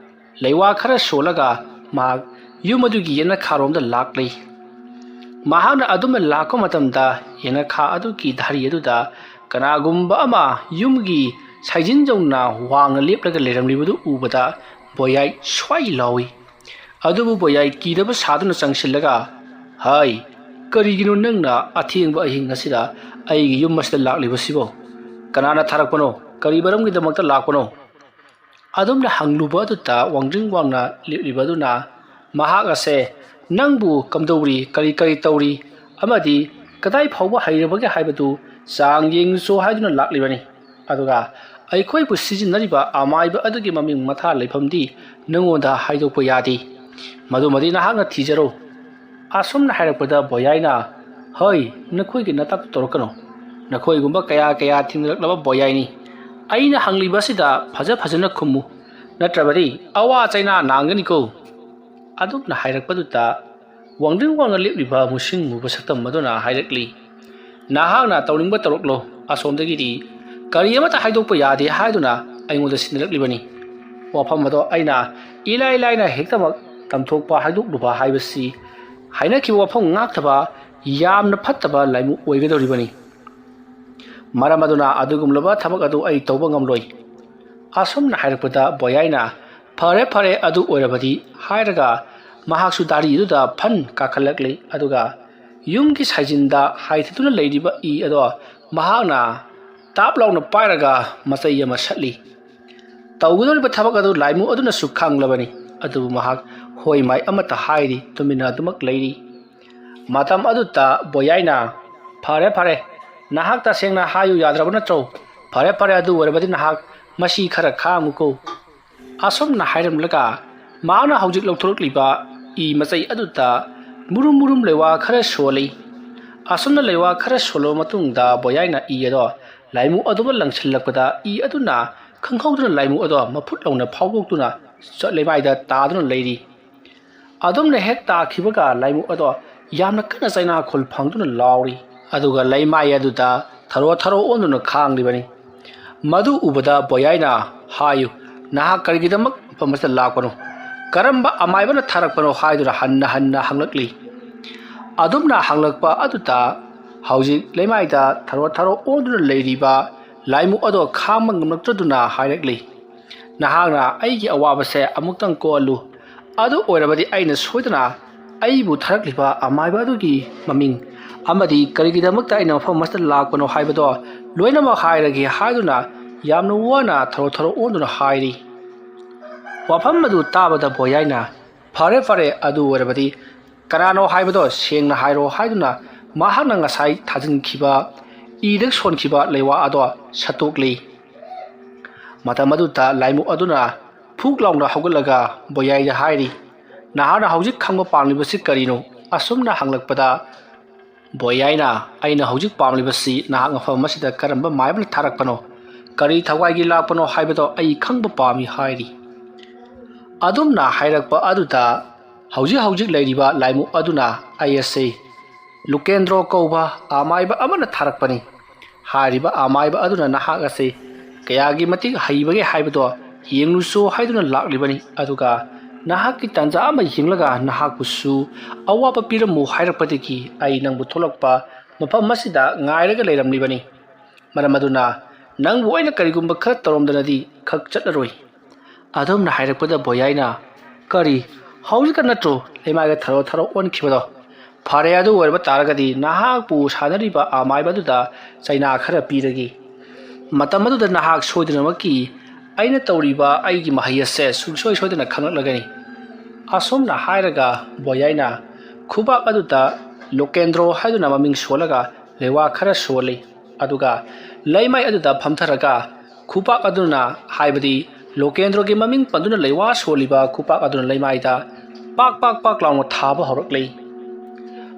ꯂꯩꯋꯥ ꯈꯔ ꯁꯣꯜꯂꯒ ꯃꯍꯥꯛ ꯌꯨꯝ ꯑꯗꯨꯒꯤ ꯌꯦꯅꯈꯥꯔꯣꯝꯗ ꯂꯥꯛꯂꯤ꯫ ꯃꯍꯥꯛꯅ ꯑꯗꯨꯝꯅ ꯂꯥꯛꯄ ꯃꯇꯝꯗ ꯌꯦꯅꯈꯥ ꯑꯗꯨꯒꯤ ꯙꯥꯔꯤ ꯑꯗꯨꯗ ꯀꯅꯥꯒꯨꯝꯕ ꯑꯃ ꯌꯨꯝꯒꯤ ꯁꯥꯏꯖꯤꯟ ꯌꯧꯅ ꯋꯥꯡꯅ ꯂꯦꯞꯂꯒ ꯂꯩꯔꯝꯂꯤꯕꯗꯨ ꯎꯕꯗ ꯕꯣꯌꯥꯏ ꯁ꯭ꯋꯥꯏ ꯂꯥꯎꯏ꯫ ꯑꯗꯨꯕꯨ ꯕꯣꯌꯥꯏ ꯀꯤꯗꯕ ꯁꯥꯗꯨꯅ ꯆꯪꯁꯤꯜꯂꯒ, "ꯍꯥꯏ, ꯀꯔꯤꯒꯤꯅꯣ ꯅꯪꯅ ꯑꯊꯦꯡꯕ ꯑꯍꯤꯡ ꯑꯁꯤꯗ ꯑꯩꯒꯤ ꯌꯨꯝ ꯑꯁꯤꯗ ꯂꯥꯛꯂꯤꯕꯁꯤꯕꯣ? ꯀꯅꯥꯅ ꯊꯥꯔꯛꯄꯅꯣ? ꯀꯔꯤ ꯃꯔꯝꯒꯤꯗꯃꯛꯇ ꯂꯥꯛꯄꯅꯣ?" ꯑꯗꯨꯝꯅ ꯍꯪꯂꯨꯕ ꯑꯗꯨꯗ ꯋꯥꯡꯗ꯭ꯔꯤꯡ ꯋꯥꯡꯅ ꯂꯦꯞꯂꯤꯕ ꯑꯗꯨꯅ ꯃꯍꯥꯛ ꯑꯁꯦ ꯅꯪꯕꯨ ꯀꯝꯗꯧꯔꯤ, ꯀꯔꯤ ꯀꯔꯤ ꯇꯧꯔꯤ ꯑꯃꯗꯤ ꯀꯗꯥꯏ ꯐꯥꯎꯕ ꯍꯩꯔꯕꯒꯦ ꯍꯥꯏꯕꯗꯨ ꯆꯥꯡ ꯌꯦꯡꯁꯨ ꯍꯥꯏꯗꯨꯅ ꯂꯥꯛꯂꯤꯕꯅꯤ꯫ ꯑꯗꯨꯒ ꯑꯩꯈꯣꯏꯕꯨ ꯁꯤꯖꯤꯟꯅꯔꯤꯕ ꯑꯃꯥꯏꯕ ꯑꯗꯨꯒꯤ ꯃꯃꯤꯡ ꯃꯊꯥ ꯂꯩꯐꯝꯗꯤ ꯅꯉꯣꯟꯗ ꯍꯥꯏꯗꯣꯛꯄ ꯌꯥꯗꯦ꯫ ꯃꯗꯨꯃꯗꯤ ꯅꯍꯥꯛꯅ ꯊꯤꯖꯔꯣ꯫ ꯑꯁꯨꯝꯅ ꯍꯥꯏꯔꯛꯄꯗ ꯕꯣꯌꯥꯏꯅ, "ꯍꯣꯏ, ꯅꯈꯣꯏꯒꯤ ꯅꯇꯥꯛꯇꯨ ꯇꯧꯔꯛꯀꯅꯨ꯫ ꯅꯈꯣꯏꯒꯨꯝꯕ ꯀꯌꯥ ꯀꯌꯥ ꯊꯦꯡꯅꯔꯛꯂꯕ ꯕꯣꯌꯥꯏꯅꯤ꯫ ꯑꯩꯅ ꯍꯪꯂꯤꯕ ꯑꯁꯤꯗ ꯐꯖ ꯐꯖꯅ ꯈꯨꯝꯃꯨ, ꯅꯠꯇ꯭ꯔꯕꯗꯤ ꯑꯋꯥ ꯆꯩꯅꯥ ꯅꯥꯡꯒꯅꯤꯀꯣ"꯫ ꯑꯗꯨꯝꯅ ꯍꯥꯏꯔꯛꯄꯗꯨꯗ ꯋꯥꯡꯗ꯭ꯔꯤꯡ ꯋꯥꯡꯅ ꯂꯦꯞꯂꯤꯕ ꯃꯨꯁꯤꯡ ꯃꯨꯕ ꯁꯛꯇꯝ ꯑꯗꯨꯅ ꯍꯥꯏꯔꯛꯂꯤ, "ꯅꯍꯥꯛꯅ ꯇꯧꯅꯤꯡꯕ ꯇꯧꯔꯛꯂꯣ, ꯑꯁꯣꯝꯗꯒꯤꯗꯤ ꯀꯔꯤ ꯑꯃꯠꯇ ꯍꯥꯏꯗꯣꯛꯄ ꯌꯥꯗꯦ ꯍꯥꯏꯗꯨꯅ ꯑꯩꯉꯣꯟꯗ ꯁꯤꯟꯅꯔꯛꯂꯤꯕꯅꯤ꯫ ꯋꯥꯐꯝ ꯑꯗꯣ ꯑꯩꯅ ꯏꯂꯥꯏ ꯂꯥꯏꯅ ꯍꯦꯛꯇꯃꯛ ꯇꯝꯊꯣꯛꯄ ꯍꯥꯏꯗꯣꯛꯂꯨꯕ ꯍꯥꯏꯕꯁꯤ ꯍꯥꯏꯅꯈꯤꯕ ꯋꯥꯐꯝ ꯉꯥꯛꯇꯕ ꯌꯥꯝꯅ ꯐꯠꯇꯕ ꯂꯥꯏꯃꯨ ꯑꯣꯏꯒꯗꯧꯔꯤꯕꯅꯤ꯫ ꯃꯔꯝ ꯑꯗꯨꯅ ꯑꯗꯨꯒꯨꯝꯂꯕ ꯊꯕꯛ ꯑꯗꯨ ꯑꯩ ꯇꯧꯕ ꯉꯝꯂꯣꯏ"꯫ ꯑꯁꯨꯝꯅ ꯍꯥꯏꯔꯛꯄꯗ ꯕꯣꯌꯥꯏꯅ, "ꯐꯔꯦ, ꯐꯔꯦ, ꯑꯗꯨ ꯑꯣꯏꯔꯕꯗꯤ" ꯍꯥꯏꯔꯒ ꯃꯍꯥꯛꯁꯨ ꯗꯥꯔꯤꯗꯨꯗ ꯐꯟ ꯀꯥꯈꯠꯂꯛꯂꯤ꯫ ꯑꯗꯨꯒ ꯌꯨꯝꯒꯤ ꯁꯥꯏꯖꯤꯟꯗ ꯍꯥꯏꯊꯗꯨꯅ ꯂꯩꯔꯤꯕ ꯏ ꯑꯗꯣ ꯃꯍꯥꯛꯅ ꯇꯥꯞ ꯂꯥꯎꯅ ꯄꯥꯏꯔꯒ ꯃꯆꯩ ꯑꯃ ꯁꯠꯂꯤ꯫ ꯇꯧꯒꯗꯧꯔꯤꯕ ꯊꯕꯛ ꯑꯗꯨ ꯂꯥꯏꯃꯨ ꯑꯗꯨꯅꯁꯨ ꯈꯪꯂꯕꯅꯤ꯫ ꯑꯗꯨꯕꯨ ꯃꯍꯥꯛ ꯍꯣꯏ ꯃꯥꯏ ꯑꯃꯠꯇ ꯍꯥꯏꯔꯤ, ꯇꯨꯃꯤꯟꯅ ꯑꯗꯨꯃꯛ ꯂꯩꯔꯤ꯫ ꯃꯇꯝ ꯑꯗꯨꯗ ꯕꯣꯌꯥꯏꯅ, "ꯐꯔꯦ, ꯐꯔꯦ, ꯅꯍꯥꯛ ꯇꯁꯦꯡꯅ ꯍꯥꯏꯌꯨ ꯌꯥꯗ꯭ꯔꯕ ꯅꯠꯇ꯭ꯔꯣ? ꯐꯔꯦ, ꯐꯔꯦ, ꯑꯗꯨ ꯑꯣꯏꯔꯕꯗꯤ ꯅꯍꯥꯛ ꯃꯁꯤ ꯈꯔ ꯈꯥꯡꯉꯨꯀꯣ"꯫ ꯑꯁꯨꯝꯅ ꯍꯥꯏꯔꯝꯂꯒ ꯃꯍꯥꯛꯅ ꯍꯧꯖꯤꯛ ꯂꯧꯊꯣꯔꯛꯂꯤꯕ ꯏ ꯃꯆꯩ ꯑꯗꯨꯗ ꯃꯨꯔꯨꯝ ꯃꯨꯔꯨꯝ ꯂꯩꯋꯥ ꯈꯔ ꯁꯣꯜꯂꯤ꯫ ꯑꯁꯨꯝꯅ ꯂꯩꯋꯥ ꯈꯔ ꯁꯣꯜꯂꯕ ꯃꯇꯨꯡꯗ ꯕꯣꯌꯥꯏꯅ ꯏ ꯑꯗꯣ ꯂꯥꯏꯃꯨ ꯑꯗꯨꯗ ꯂꯪꯁꯤꯜꯂꯛꯄꯗ ꯏ ꯑꯗꯨꯅ ꯈꯪꯍꯧꯗꯅ ꯂꯥꯏꯃꯨ ꯑꯗꯣ ꯃꯐꯨꯠ ꯂꯥꯎꯅ ꯐꯥꯎꯗꯣꯛꯇꯨꯅ ꯆꯠ ꯂꯩꯃꯥꯏꯗ ꯇꯥꯗꯨꯅ ꯂꯩꯔꯤ꯫ ꯑꯗꯨꯝꯅ ꯍꯦꯛ ꯇꯥꯈꯤꯕꯒ ꯂꯥꯏꯃꯨ ꯑꯗꯣ ꯌꯥꯝꯅ ꯀꯟꯅ ꯆꯩꯅꯥꯈꯣꯜ ꯐꯪꯗꯨꯅ ꯂꯥꯎꯔꯤ꯫ ꯑꯗꯨꯒ ꯂꯩꯃꯥꯏ ꯑꯗꯨꯗ ꯊꯔꯣ ꯊꯔꯣ ꯑꯣꯟꯗꯨꯅ ꯈꯥꯡꯂꯤꯕꯅꯤ꯫ ꯃꯗꯨ ꯎꯕꯗ ꯕꯣꯌꯥꯏꯅ ꯍꯥꯏꯌꯨ, "ꯅꯍꯥꯛ ꯀꯔꯤꯒꯤꯗꯃꯛ ꯃꯐꯝ ꯑꯁꯤꯗ ꯂꯥꯛꯄꯅꯣ? ꯀꯔꯝꯕ ꯑꯃꯥꯏꯕꯅ ꯊꯥꯔꯛꯄꯅꯣ?" ꯍꯥꯏꯗꯨꯅ ꯍꯟꯅ ꯍꯟꯅ ꯍꯪꯂꯛꯂꯤ꯫ ꯑꯗꯨꯝꯅ ꯍꯪꯂꯛꯄ ꯑꯗꯨꯗ ꯍꯧꯖꯤꯛ ꯂꯩꯃꯥꯏꯗ ꯊꯔꯣ ꯊꯔꯣ ꯑꯣꯟꯗꯨꯅ ꯂꯩꯔꯤꯕ ꯂꯥꯏꯃꯨ ꯑꯗꯣ ꯈꯥꯡꯕ ꯉꯝꯂꯛꯇ꯭ꯔꯗꯨꯅ ꯍꯥꯏꯔꯛꯂꯤ, "ꯅꯍꯥꯛꯅ ꯑꯩꯒꯤ ꯑꯋꯥꯕꯁꯦ ꯑꯃꯨꯛꯇꯪ ꯀꯣꯛꯍꯜꯂꯨ꯫ ꯑꯗꯨ ꯑꯣꯏꯔꯕꯗꯤ ꯑꯩꯅ ꯁꯣꯏꯗꯅ ꯑꯩꯕꯨ ꯊꯥꯔꯛꯂꯤꯕ ꯑꯃꯥꯏꯕ ꯑꯗꯨꯒꯤ ꯃꯃꯤꯡ ꯑꯃꯗꯤ ꯀꯔꯤꯒꯤꯗꯃꯛꯇ ꯑꯩꯅ ꯃꯐꯝ ꯑꯁꯤꯗ ꯂꯥꯛꯄꯅꯣ ꯍꯥꯏꯕꯗꯣ ꯂꯣꯏꯅꯃꯛ ꯍꯥꯏꯔꯒꯦ" ꯍꯥꯏꯗꯨꯅ ꯌꯥꯝꯅ ꯋꯥꯅ ꯊꯔꯣ ꯊꯔꯣ ꯑꯣꯟꯗꯨꯅ ꯍꯥꯏꯔꯤ꯫ ꯋꯥꯐꯝ ꯑꯗꯨ ꯇꯥꯕꯗ ꯕꯣꯌꯥꯏꯅ, "ꯐꯔꯦ, ꯐꯔꯦ, ꯑꯗꯨ ꯑꯣꯏꯔꯕꯗꯤ ꯀꯅꯥꯅꯣ ꯍꯥꯏꯕꯗꯣ ꯁꯦꯡꯅ ꯍꯥꯏꯔꯣ" ꯍꯥꯏꯗꯨꯅ ꯃꯍꯥꯛꯅ ꯉꯁꯥꯏ ꯊꯥꯖꯤꯟꯈꯤꯕ ꯏꯗ ꯁꯣꯟꯈꯤꯕ ꯂꯩꯋꯥ ꯑꯗꯣ ꯁꯠꯇꯣꯛꯂꯤ꯫ ꯃꯇꯝ ꯑꯗꯨꯗ ꯂꯥꯏꯃꯨ ꯑꯗꯨꯅ ꯐꯨꯛ ꯂꯥꯎꯅ ꯍꯧꯒꯠꯂꯒ ꯕꯣꯌꯥꯏꯗ ꯍꯥꯏꯔꯤ, "ꯅꯍꯥꯛꯅ ꯍꯧꯖꯤꯛ ꯈꯪꯕ ꯄꯥꯝꯂꯤꯕꯁꯤ ꯀꯔꯤꯅꯣ?" ꯑꯁꯨꯝꯅ ꯍꯪꯂꯛꯄꯗ ꯕꯣꯌꯥꯏꯅ, "ꯑꯩꯅ ꯍꯧꯖꯤꯛ ꯄꯥꯝꯂꯤꯕꯁꯤ ꯅꯍꯥꯛ ꯃꯐꯝ ꯑꯁꯤꯗ ꯀꯔꯝꯕ ꯃꯥꯏꯕꯅ ꯊꯥꯔꯛꯄꯅꯣ, ꯀꯔꯤ ꯊꯋꯥꯏꯒꯤ ꯂꯥꯛꯄꯅꯣ ꯍꯥꯏꯕꯗꯣ ꯑꯩ ꯈꯪꯕ ꯄꯥꯝꯃꯤ" ꯍꯥꯏꯔꯤ꯫ ꯑꯗꯨꯝꯅ ꯍꯥꯏꯔꯛꯄ ꯑꯗꯨꯗ ꯍꯧꯖꯤꯛ ꯍꯧꯖꯤꯛ ꯂꯩꯔꯤꯕ ꯂꯥꯏꯃꯨ ꯑꯗꯨꯅ ꯑꯩ ꯑꯁꯤ ꯂꯨꯀꯦꯟꯗ꯭ꯔꯣ ꯀꯧꯕ ꯑꯃꯥꯏꯕ ꯑꯃꯅ ꯊꯥꯔꯛꯄꯅꯤ꯫ ꯍꯥꯏꯔꯤꯕ ꯑꯃꯥꯏꯕ ꯑꯗꯨꯅ ꯅꯍꯥꯛ ꯑꯁꯤ ꯀꯌꯥꯒꯤ ꯃꯇꯤꯛ ꯍꯩꯕꯒꯦ ꯍꯥꯏꯕꯗꯣ ꯌꯦꯡꯂꯨꯁꯨ ꯍꯥꯏꯗꯨꯅ ꯂꯥꯛꯂꯤꯕꯅꯤ꯫ ꯑꯗꯨꯒ ꯅꯍꯥꯛꯀꯤ ꯇꯥꯟꯖꯥ ꯑꯃ ꯌꯦꯡꯂꯒ ꯅꯍꯥꯛꯄꯨꯁꯨ ꯑꯋꯥꯕ ꯄꯤꯔꯝꯃꯨ ꯍꯥꯏꯔꯛꯄꯗꯒꯤ ꯑꯩ ꯅꯪꯕꯨ ꯊꯣꯛꯂꯛꯄ ꯃꯐꯝ ꯑꯁꯤꯗ ꯉꯥꯏꯔꯒ ꯂꯩꯔꯝꯂꯤꯕꯅꯤ꯫ ꯃꯔꯝ ꯑꯗꯨꯅ ꯅꯪꯕꯨ ꯑꯩꯅ ꯀꯔꯤꯒꯨꯝꯕ ꯈꯔ ꯇꯧꯔꯝꯗꯅꯗꯤ ꯈꯛ ꯆꯠꯂꯔꯣꯏ꯫ ꯑꯗꯨꯝꯅ ꯍꯥꯏꯔꯛꯄꯗ ꯕꯣꯌꯥꯏꯅ, "ꯀꯔꯤ, ꯍꯧꯖꯤꯛꯀ ꯅꯠꯇ꯭ꯔꯣ ꯂꯩꯃꯥꯏꯒ ꯊꯔꯣ ꯊꯔꯣ ꯑꯣꯟꯈꯤꯕꯗꯣ? ꯐꯔꯦ, ꯑꯗꯨ ꯑꯣꯏꯔꯕ ꯇꯥꯔꯒꯗꯤ ꯅꯍꯥꯛꯄꯨ ꯁꯥꯟꯅꯔꯤꯕ ꯑꯃꯥꯏꯕ ꯑꯗꯨꯗ ꯆꯩꯅꯥ ꯈꯔ ꯄꯤꯔꯒꯦ꯫ ꯃꯇꯝ ꯑꯗꯨꯗ ꯅꯍꯥꯛ ꯁꯣꯏꯗꯅꯃꯛꯀꯤ ꯑꯩꯅ ꯇꯧꯔꯤꯕ ꯑꯩꯒꯤ ꯃꯍꯩ ꯑꯁꯦ ꯁꯨꯡꯁꯣꯏ ꯁꯣꯏꯗꯅ ꯈꯪꯂꯛꯂꯒꯅꯤ"꯫ ꯑꯁꯨꯝꯅ ꯍꯥꯏꯔꯒ ꯕꯣꯌꯥꯏꯅ ꯈꯨꯕꯥꯛ ꯑꯗꯨꯗ ꯂꯣꯀꯦꯟꯗ꯭ꯔꯣ ꯍꯥꯏꯗꯨꯅ ꯃꯃꯤꯡ ꯁꯣꯜꯂꯒ ꯂꯩꯋꯥ ꯈꯔ ꯁꯣꯜꯂꯤ꯫ ꯑꯗꯨꯒ ꯂꯩꯃꯥꯏ ꯑꯗꯨꯗ ꯐꯝꯊꯔꯒ ꯈꯨꯕꯥꯛ ꯑꯗꯨꯅ, ꯍꯥꯏꯕꯗꯤ ꯂꯣꯀꯦꯟꯗ꯭ꯔꯣꯒꯤ ꯃꯃꯤꯡ ꯄꯟꯗꯨꯅ ꯂꯩꯋꯥ ꯁꯣꯜꯂꯤꯕ ꯈꯨꯄꯥꯛ ꯑꯗꯨꯅ ꯂꯩꯃꯥꯏꯗ ꯄꯥꯛ ꯄꯥꯛ ꯄꯥꯛ ꯂꯥꯎꯅ ꯊꯥꯕ ꯍꯧꯔꯛꯂꯤ꯫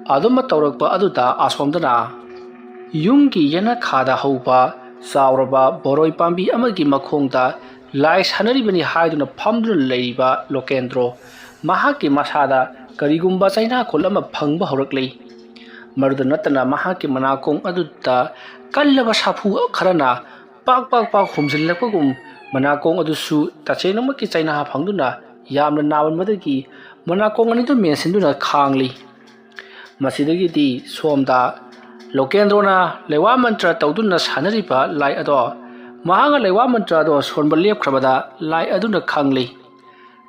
ꯑꯗꯨꯝꯅ ꯇꯧꯔꯛꯄ ꯑꯗꯨꯗ ꯑꯁꯣꯝꯗꯅ ꯌꯨꯝꯒꯤ ꯌꯦꯅꯈꯥꯗ ꯍꯧꯕ ꯆꯥꯎꯔꯕ ꯕꯣꯔꯣꯏ ꯄꯥꯝꯕꯤ ꯑꯃꯒꯤ ꯃꯈꯣꯡꯗ ꯂꯥꯏ ꯁꯥꯟꯅꯔꯤꯕꯅꯤ ꯍꯥꯏꯗꯨꯅ ꯐꯝꯗꯨꯅ ꯂꯩꯔꯤꯕ ꯂꯣꯀꯦꯟꯗ꯭ꯔꯣ ꯃꯍꯥꯛꯀꯤ ꯃꯁꯥꯗ ꯀꯔꯤꯒꯨꯝꯕ ꯆꯩꯅꯥꯈꯣꯜ ꯑꯃ ꯐꯪꯕ ꯍꯧꯔꯛꯂꯤ꯫ ꯃꯗꯨꯗ ꯅꯠꯇꯅ ꯃꯍꯥꯛꯀꯤ ꯃꯅꯥꯀꯣꯡ ꯑꯗꯨꯗ ꯀꯜꯂꯕ ꯁꯥꯐꯨ ꯈꯔꯅ ꯄꯥꯛ ꯄꯥꯛ ꯄꯥꯛ ꯍꯨꯝꯖꯤꯜꯂꯛꯄꯒꯨꯝ ꯃꯅꯥꯀꯣꯡ ꯑꯗꯨꯁꯨ ꯇꯁꯦꯡꯅꯃꯛꯀꯤ ꯆꯩꯅꯥ ꯐꯪꯗꯨꯅ ꯌꯥꯝꯅ ꯅꯥꯃꯟꯕꯗꯒꯤ ꯃꯅꯥꯀꯣꯡ ꯑꯅꯤꯗꯨ ꯃꯦꯟꯁꯤꯟꯗꯨꯅ ꯈꯥꯡꯂꯤ꯫ ꯃꯁꯤꯗꯒꯤꯗꯤ ꯁꯣꯝꯗ ꯂꯣꯀꯦꯟꯗ꯭ꯔꯣꯅ ꯂꯩꯋꯥ ꯃꯟꯇ꯭ꯔ ꯇꯧꯗꯨꯅ ꯁꯥꯟꯅꯔꯤꯕ ꯂꯥꯏ ꯑꯗꯣ ꯃꯍꯥꯛꯅ ꯂꯩꯋꯥ ꯃꯟꯇ꯭ꯔ ꯑꯗꯣ ꯁꯣꯟꯕ ꯂꯦꯞꯈ꯭ꯔꯕꯗ ꯂꯥꯏ ꯑꯗꯨꯅ ꯈꯪꯂꯤ꯫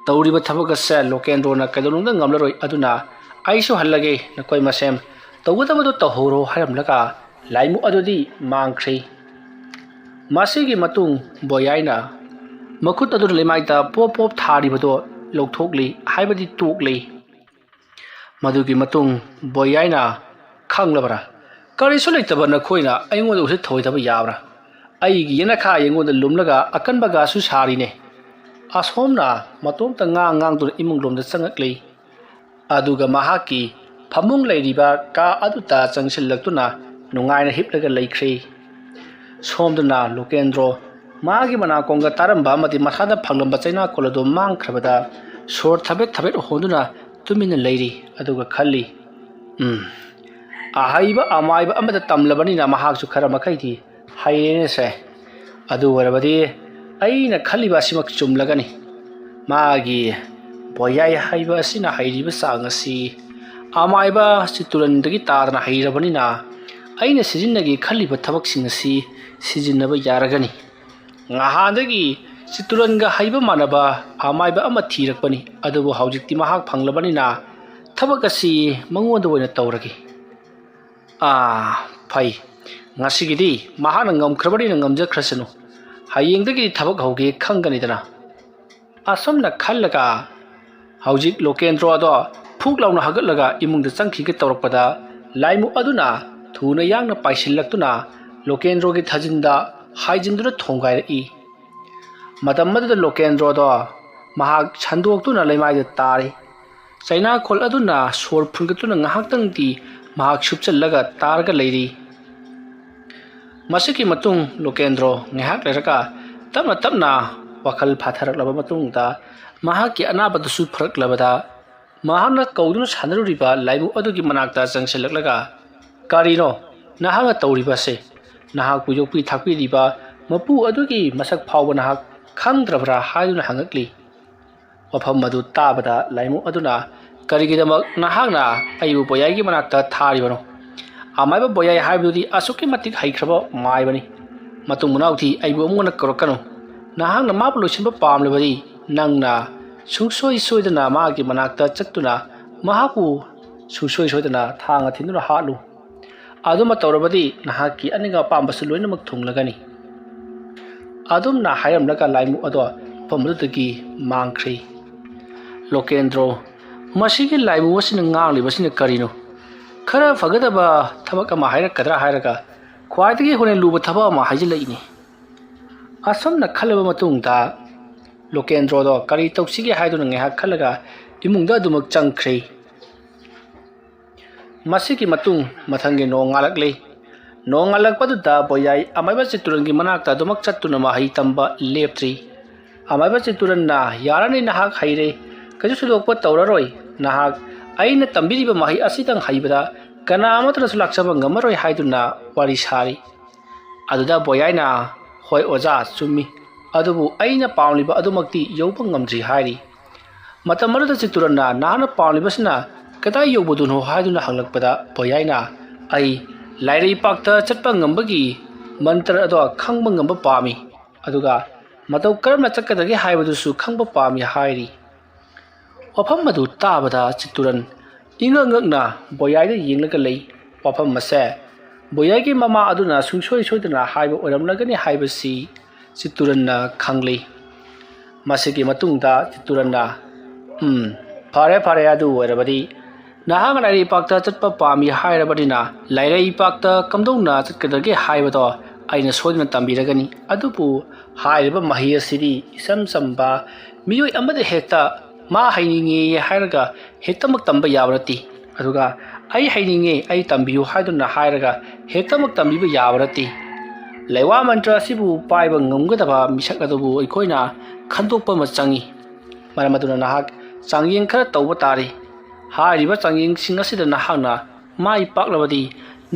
ꯇꯧꯔꯤꯕ ꯊꯕꯛ ꯑꯁꯦ ꯂꯣꯀꯦꯟꯗ꯭ꯔꯣꯅ ꯀꯩꯗꯧꯅꯨꯡꯗ ꯉꯝꯂꯔꯣꯏ, ꯑꯗꯨꯅ ꯑꯩꯁꯨ ꯍꯜꯂꯒꯦ, ꯅꯈꯣꯏ ꯃꯁꯦꯟ ꯇꯧꯒꯗꯕꯗꯨ ꯇꯧꯍꯧꯔꯣ ꯍꯥꯏꯔꯝꯂꯒ ꯂꯥꯏꯃꯨ ꯑꯗꯨꯗꯤ ꯃꯥꯡꯈ꯭ꯔꯦ꯫ ꯃꯁꯤꯒꯤ ꯃꯇꯨꯡ ꯕꯣꯌꯥꯏꯅ ꯃꯈꯨꯠ ꯑꯗꯨꯅ ꯂꯩꯃꯥꯏꯗ ꯄꯣꯞ ꯄꯣꯞ ꯊꯥꯔꯤꯕꯗꯣ ꯂꯧꯊꯣꯛꯂꯤ, ꯍꯥꯏꯕꯗꯤ ꯇꯣꯛꯂꯤ꯫ ꯃꯗꯨꯒꯤ ꯃꯇꯨꯡ ꯕꯣꯌꯥꯏꯅ, "ꯈꯪꯂꯕ꯭ꯔꯥ? ꯀꯔꯤꯁꯨ ꯂꯩꯇꯕ ꯅꯈꯣꯏꯅ ꯑꯩꯉꯣꯟꯗ ꯎꯁꯤꯠ ꯊꯧꯑꯣꯏꯗꯕ ꯌꯥꯕ꯭ꯔꯥ? ꯑꯩꯒꯤ ꯌꯦꯅꯈꯥ ꯑꯩꯉꯣꯟꯗ ꯂꯨꯝꯂꯒ ꯑꯀꯟꯕꯒꯁꯨ ꯁꯥꯔꯤꯅꯦ꯫" ꯑꯁꯣꯝꯅ ꯃꯇꯣꯝꯇ ꯉꯥꯡ ꯉꯥꯡꯗꯨꯅ ꯏꯃꯨꯡ ꯂꯣꯝꯗ ꯆꯪꯉꯛꯂꯤ꯫ ꯑꯗꯨꯒ ꯃꯍꯥꯛꯀꯤ ꯐꯃꯨꯡ ꯂꯩꯔꯤꯕ ꯀꯥ ꯑꯗꯨꯗ ꯆꯪꯁꯤꯜꯂꯛꯇꯨꯅ ꯅꯨꯡꯉꯥꯏꯅ ꯍꯤꯞꯂꯒ ꯂꯩꯈ꯭ꯔꯦ꯫ ꯁꯣꯝꯗꯅ ꯂꯣꯀꯦꯟꯗ꯭ꯔꯣ ꯃꯥꯒꯤ ꯃꯅꯥꯀꯣꯡꯗ ꯇꯥꯔꯝꯕ ꯑꯃꯗꯤ ꯃꯁꯥꯗ ꯐꯪꯂꯝꯕ ꯆꯩꯅꯥꯈꯣꯜ ꯑꯗꯨ ꯃꯥꯡꯈ꯭ꯔꯕꯗ ꯁꯣꯔ ꯊꯕꯦꯠ ꯊꯕꯦꯠ ꯍꯣꯟꯗꯨꯅ ꯇꯨꯃꯤꯟꯅ ꯂꯩꯔꯤ꯫ ꯑꯗꯨꯒ ꯈꯜꯂꯤ, "ꯎꯝ, ꯑꯍꯩꯕ ꯑꯃꯥꯏꯕ ꯑꯃꯗ ꯇꯝꯂꯕꯅꯤꯅ ꯃꯍꯥꯛꯁꯨ ꯈꯔ ꯃꯈꯩꯗꯤ ꯍꯩꯔꯦꯅꯦꯁꯦ꯫ ꯑꯗꯨ ꯑꯣꯏꯔꯕꯗꯤ ꯑꯩꯅ ꯈꯜꯂꯤꯕ ꯑꯁꯤꯃꯛ ꯆꯨꯝꯂꯒꯅꯤ꯫ ꯃꯥꯒꯤ ꯕꯣꯌꯥꯏ ꯍꯩꯕ ꯑꯁꯤꯅ ꯍꯩꯔꯤꯕ ꯆꯥꯡ ꯑꯁꯤ ꯑꯃꯥꯏꯕ ꯆꯤꯇꯨꯔꯟꯗꯒꯤ ꯇꯥꯗꯅ ꯍꯩꯔꯕꯅꯤꯅ ꯑꯩꯅ ꯁꯤꯖꯤꯟꯅꯒꯦ ꯈꯜꯂꯤꯕ ꯊꯕꯛꯁꯤꯡ ꯑꯁꯤ ꯁꯤꯖꯤꯟꯅꯕ ꯌꯥꯔꯒꯅꯤ꯫ ꯉꯍꯥꯟꯗꯒꯤ ꯆꯤꯇꯨꯔꯟꯒ ꯍꯩꯕ ꯃꯥꯟꯅꯕ ꯑꯃꯥꯏꯕ ꯑꯃ ꯊꯤꯔꯛꯄꯅꯤ, ꯑꯗꯨꯕꯨ ꯍꯧꯖꯤꯛꯇꯤ ꯃꯍꯥꯛ ꯐꯪꯂꯕꯅꯤꯅ ꯊꯕꯛ ꯑꯁꯤ ꯃꯉꯣꯟꯗ ꯑꯣꯏꯅ ꯇꯧꯔꯒꯦ꯫ ꯑꯥ, ꯐꯩ꯫ ꯉꯁꯤꯒꯤꯗꯤ ꯃꯍꯥꯛꯅ ꯉꯝꯈ꯭ꯔꯕꯅꯤꯅ ꯉꯝꯖꯈ꯭ꯔꯁꯅꯨ꯫ ꯍꯌꯦꯡꯗꯒꯤꯗꯤ ꯊꯕꯛ ꯍꯧꯒꯦ ꯈꯪꯒꯅꯤꯗꯅ꯫" ꯑꯁꯨꯝꯅ ꯈꯜꯂꯒ ꯍꯧꯖꯤꯛ ꯂꯣꯀꯦꯟꯗ꯭ꯔꯣ ꯑꯗꯣ ꯐꯨꯛ ꯂꯥꯎꯅ ꯍꯧꯒꯠꯂꯒ ꯏꯃꯨꯡꯗ ꯆꯪꯈꯤꯒꯦ ꯇꯧꯔꯛꯄꯗ ꯂꯥꯏꯃꯨ ꯑꯗꯨꯅ ꯊꯨꯅ ꯌꯥꯡꯅ ꯄꯥꯏꯁꯤꯜꯂꯛꯇꯨꯅ ꯂꯣꯀꯦꯟꯗ꯭ꯔꯣꯒꯤ ꯊꯥꯖꯤꯟꯗ ꯍꯥꯏꯖꯤꯟꯗꯨꯅ ꯊꯣꯡꯒꯥꯏꯔꯛꯏ꯫ ꯃꯇꯝ ꯑꯗꯨꯗ ꯂꯣꯀꯦꯟꯗ꯭ꯔꯣꯗꯣ ꯃꯍꯥꯛ ꯁꯟꯗꯣꯛꯇꯨꯅ ꯂꯩꯃꯥꯏꯗ ꯇꯥꯔꯤ꯫ ꯆꯩꯅꯥꯈꯣꯜ ꯑꯗꯨꯅ ꯁꯣꯔ ꯐꯨꯟꯒꯠꯇꯨꯅ ꯉꯥꯏꯍꯥꯛꯇꯪꯗꯤ ꯃꯍꯥꯛ ꯁꯨꯞꯆꯜꯂꯒ ꯇꯥꯔꯒ ꯂꯩꯔꯤ꯫ ꯃꯁꯤꯒꯤ ꯃꯇꯨꯡ ꯂꯣꯀꯦꯟꯗ꯭ꯔꯣ ꯉꯥꯏꯍꯥꯛ ꯂꯩꯔꯒ ꯇꯞꯅ ꯇꯞꯅ ꯋꯥꯈꯜ ꯐꯥꯊꯔꯛꯂꯕ ꯃꯇꯨꯡꯗ ꯃꯍꯥꯛꯀꯤ ꯑꯅꯥꯕꯗꯨꯁꯨ ꯐꯔꯛꯂꯕꯗ ꯃꯍꯥꯛꯅ ꯀꯧꯗꯨꯅ ꯁꯥꯟꯅꯔꯨꯔꯤꯕ ꯂꯥꯏꯃꯨ ꯑꯗꯨꯒꯤ ꯃꯅꯥꯛꯇ ꯆꯪꯁꯤꯜꯂꯛꯂꯒ, "ꯀꯔꯤꯅꯣ ꯅꯍꯥꯛꯅ ꯇꯧꯔꯤꯕꯁꯦ? ꯅꯍꯥꯛꯄꯨ ꯌꯣꯛꯄꯤ ꯊꯥꯛꯄꯤꯔꯤꯕ ꯃꯄꯨ ꯑꯗꯨꯒꯤ ꯃꯁꯛ ꯐꯥꯎꯕ ꯅꯍꯥꯛ ꯈꯪꯗ꯭ꯔꯕ꯭ꯔꯥ?" ꯍꯥꯏꯗꯨꯅ ꯍꯪꯉꯛꯂꯤ꯫ ꯋꯥꯐꯝ ꯑꯗꯨ ꯇꯥꯕꯗ ꯂꯥꯏꯃꯨ ꯑꯗꯨꯅ, "ꯀꯔꯤꯒꯤꯗꯃꯛ ꯅꯍꯥꯛꯅ ꯑꯩꯕꯨ ꯕꯣꯌꯥꯏꯒꯤ ꯃꯅꯥꯛꯇ ꯊꯥꯔꯤꯕꯅꯣ? ꯑꯃꯥꯏꯕ ꯕꯣꯌꯥꯏ ꯍꯥꯏꯕꯗꯨꯗꯤ ꯑꯁꯨꯛꯀꯤ ꯃꯇꯤꯛ ꯍꯩꯈ꯭ꯔꯕ ꯃꯥꯏꯕꯅꯤ꯫ ꯃꯇꯨꯡ ꯃꯅꯥꯎꯗꯤ ꯑꯩꯕꯨ ꯑꯃꯨꯛ ꯍꯟꯅ ꯀꯧꯔꯛꯀꯅꯨ꯫ ꯅꯍꯥꯛꯅ ꯃꯥꯕꯨ ꯂꯣꯏꯁꯤꯟꯕ ꯄꯥꯝꯂꯕꯗꯤ ꯅꯪꯅ ꯁꯨꯡꯁꯣꯏ ꯁꯣꯏꯗꯅ ꯃꯥꯒꯤ ꯃꯅꯥꯛꯇ ꯆꯠꯇꯨꯅ ꯃꯍꯥꯛꯄꯨ ꯁꯨꯡꯁꯣꯏ ꯁꯣꯏꯗꯅ ꯊꯥꯡꯅ ꯊꯤꯟꯗꯨꯅ ꯍꯥꯠꯂꯨ꯫ ꯑꯗꯨꯃ ꯇꯧꯔꯕꯗꯤ ꯅꯍꯥꯛꯀꯤ ꯑꯅꯤꯡꯕ ꯑꯄꯥꯝꯕꯁꯨ ꯂꯣꯏꯅꯃꯛ ꯊꯨꯡꯂꯒꯅꯤ"꯫ ꯑꯗꯨꯝꯅ ꯍꯥꯏꯔꯝꯂꯒ ꯂꯥꯏꯃꯨ ꯑꯗꯣ ꯃꯐꯝ ꯑꯗꯨꯗꯒꯤ ꯃꯥꯡꯈ꯭ꯔꯦ꯫ ꯂꯣꯀꯦꯟꯗ꯭ꯔꯣ, ꯃꯁꯤꯒꯤ ꯂꯥꯏꯃꯨ ꯑꯁꯤꯅ ꯉꯥꯡꯂꯤꯕꯁꯤꯅ ꯀꯔꯤꯅꯣ? ꯈꯔ ꯐꯒꯗꯕ ꯊꯕꯛ ꯑꯃ ꯍꯥꯏꯔꯛꯀꯗ꯭ꯔꯥ ꯍꯥꯏꯔꯒ ꯈ꯭ꯋꯥꯏꯗꯒꯤ ꯍꯦꯟꯅ ꯂꯨꯕ ꯊꯕꯛ ꯑꯃ ꯍꯥꯏꯖꯤꯜꯂꯛꯏꯅꯦ꯫ ꯑꯁꯨꯝꯅ ꯈꯜꯂꯕ ꯃꯇꯨꯡꯗ ꯂꯣꯀꯦꯟꯗ꯭ꯔꯣꯗꯣ ꯀꯔꯤ ꯇꯧꯁꯤꯒꯦ ꯍꯥꯏꯗꯨꯅ ꯉꯥꯏꯍꯥꯛ ꯈꯜꯂꯒ ꯏꯃꯨꯡꯗ ꯑꯗꯨꯃꯛ ꯆꯪꯈ꯭ꯔꯦ꯫ ꯃꯁꯤꯒꯤ ꯃꯇꯨꯡ ꯃꯊꯪꯒꯤ ꯅꯣꯡꯉꯥꯜꯂꯛꯂꯤ꯫ ꯅꯣꯡꯉꯥꯜꯂꯛꯄꯗꯨꯗ ꯕꯣꯌꯥꯏ ꯑꯃꯥꯏꯕ ꯆꯤꯠꯇꯨꯔꯟꯒꯤ ꯃꯅꯥꯛꯇ ꯑꯗꯨꯃꯛ ꯆꯠꯇꯨꯅ ꯃꯍꯩ ꯇꯝꯕ ꯂꯦꯞꯇ꯭ꯔꯤ꯫ ꯑꯃꯥꯏꯕ ꯆꯤꯠꯇꯨꯔꯟꯅ, "ꯌꯥꯔꯅꯤ, ꯅꯍꯥꯛ ꯍꯩꯔꯦ, ꯀꯩꯁꯨ ꯊꯣꯏꯗꯣꯛꯄ ꯇꯧꯔꯔꯣꯏ, ꯅꯍꯥꯛ ꯑꯩꯅ ꯇꯝꯕꯤꯔꯤꯕ ꯃꯍꯩ ꯑꯁꯤꯗꯪ ꯍꯩꯕꯗ ꯀꯅꯥ ꯑꯃꯠꯇꯅꯁꯨ ꯂꯥꯛꯆꯕ ꯉꯝꯃꯔꯣꯏ" ꯍꯥꯏꯗꯨꯅ ꯋꯥꯔꯤ ꯁꯥꯔꯤ꯫ ꯑꯗꯨꯗ ꯕꯣꯌꯥꯏꯅ, "ꯍꯣꯏ ꯑꯣꯖꯥ, ꯆꯨꯝꯃꯤ, ꯑꯗꯨꯕꯨ ꯑꯩꯅ ꯄꯥꯝꯂꯤꯕ ꯑꯗꯨꯃꯛꯇꯤ ꯌꯧꯕ ꯉꯝꯗ꯭ꯔꯤ" ꯍꯥꯏꯔꯤ꯫ ꯃꯇꯝ ꯑꯗꯨꯗ ꯆꯤꯠꯇꯨꯔꯟꯅ, "ꯅꯍꯥꯛꯅ ꯄꯥꯝꯂꯤꯕꯁꯤꯅ ꯀꯗꯥꯏ ꯌꯧꯕꯗꯨꯅꯣ?" ꯍꯥꯏꯗꯨꯅ ꯍꯪꯂꯛꯄꯗ ꯕꯣꯌꯥꯏꯅ, "ꯑꯩ ꯂꯥꯏꯔꯩꯄꯥꯛꯇ ꯆꯠꯄ ꯉꯝꯕꯒꯤ ꯃꯟꯇ꯭ꯔ ꯑꯗꯣ ꯈꯪꯕ ꯉꯝꯕ ꯄꯥꯝꯃꯤ, ꯑꯗꯨꯒ ꯃꯇꯧ ꯀꯔꯝꯅ ꯆꯠꯀꯗꯒꯦ ꯍꯥꯏꯕꯗꯨꯁꯨ ꯈꯪꯕ ꯄꯥꯝꯃꯤ" ꯍꯥꯏꯔꯤ꯫ ꯋꯥꯐꯝ ꯑꯗꯨ ꯇꯥꯕꯗ ꯆꯤꯠꯇꯨꯔꯟ ꯏꯉꯛ ꯉꯛꯅ ꯕꯣꯌꯥꯏꯗ ꯌꯦꯡꯂꯒ ꯂꯩ꯫ ꯋꯥꯐꯝ ꯑꯁꯦ ꯕꯣꯌꯥꯏꯒꯤ ꯃꯃꯥ ꯑꯗꯨꯅ ꯁꯨꯡꯁꯣꯏ ꯁꯣꯏꯗꯅ ꯍꯥꯏꯕ ꯑꯣꯏꯔꯝꯂꯒꯅꯤ ꯍꯥꯏꯕꯁꯤ ꯆꯤꯠꯇꯨꯔꯟꯅ ꯈꯪꯂꯤ꯫ ꯃꯁꯤꯒꯤ ꯃꯇꯨꯡꯗ ꯆꯤꯠꯇꯨꯔꯟꯅ, "ꯎꯝ, ꯐꯔꯦ, ꯐꯔꯦ, ꯑꯗꯨ ꯑꯣꯏꯔꯕꯗꯤ ꯅꯍꯥꯛꯅ ꯂꯥꯏꯔꯩꯄꯥꯛꯇ ꯆꯠꯄ ꯄꯥꯝꯃꯤ ꯍꯥꯏꯔꯕꯅꯤꯅ ꯂꯥꯏꯔꯩꯄꯥꯛꯇ ꯀꯝꯗꯧꯅ ꯆꯠꯀꯗꯒꯦ ꯍꯥꯏꯕꯗꯣ ꯑꯩꯅ ꯁꯣꯏꯗꯅ ꯇꯝꯕꯤꯔꯒꯅꯤ꯫ ꯑꯗꯨꯕꯨ ꯍꯥꯏꯔꯤꯕ ꯃꯍꯩ ꯑꯁꯤꯗꯤ ꯏꯆꯝ ꯆꯝꯕ ꯃꯤꯑꯣꯏ ꯑꯃꯗ ꯍꯦꯛꯇ ꯃꯥ ꯍꯩꯅꯤꯡꯉꯦ ꯍꯥꯏꯔꯒ ꯍꯦꯛꯇꯃꯛ ꯇꯝꯕ ꯌꯥꯕ ꯅꯠꯇꯦ꯫ ꯑꯗꯨꯒ "ꯑꯩ ꯍꯩꯅꯤꯡꯉꯦ, ꯑꯩ ꯇꯝꯕꯤꯌꯨ" ꯍꯥꯏꯗꯨꯅ ꯍꯥꯏꯔꯒ ꯍꯦꯛꯇꯃꯛ ꯇꯝꯕꯤꯕ ꯌꯥꯕ ꯅꯠꯇꯦ꯫ ꯂꯩꯋꯥ ꯃꯟꯇ꯭ꯔ ꯑꯁꯤꯕꯨ ꯄꯥꯏꯕ ꯉꯝꯒꯗꯕ ꯃꯤꯁꯛ ꯑꯗꯨꯕꯨ ꯑꯩꯈꯣꯏꯅ ꯈꯟꯗꯣꯛꯄ ꯑꯃ ꯆꯪꯏ꯫ ꯃꯔꯝ ꯑꯗꯨꯅ ꯅꯍꯥꯛ ꯆꯥꯡꯌꯦꯡ ꯈꯔ ꯇꯧꯕ ꯇꯥꯔꯤ꯫ ꯍꯥꯏꯔꯤꯕ ꯆꯥꯡꯌꯦꯡꯁꯤꯡ ꯑꯁꯤꯗ ꯅꯍꯥꯛꯅ ꯃꯥꯏ ꯄꯥꯛꯂꯕꯗꯤ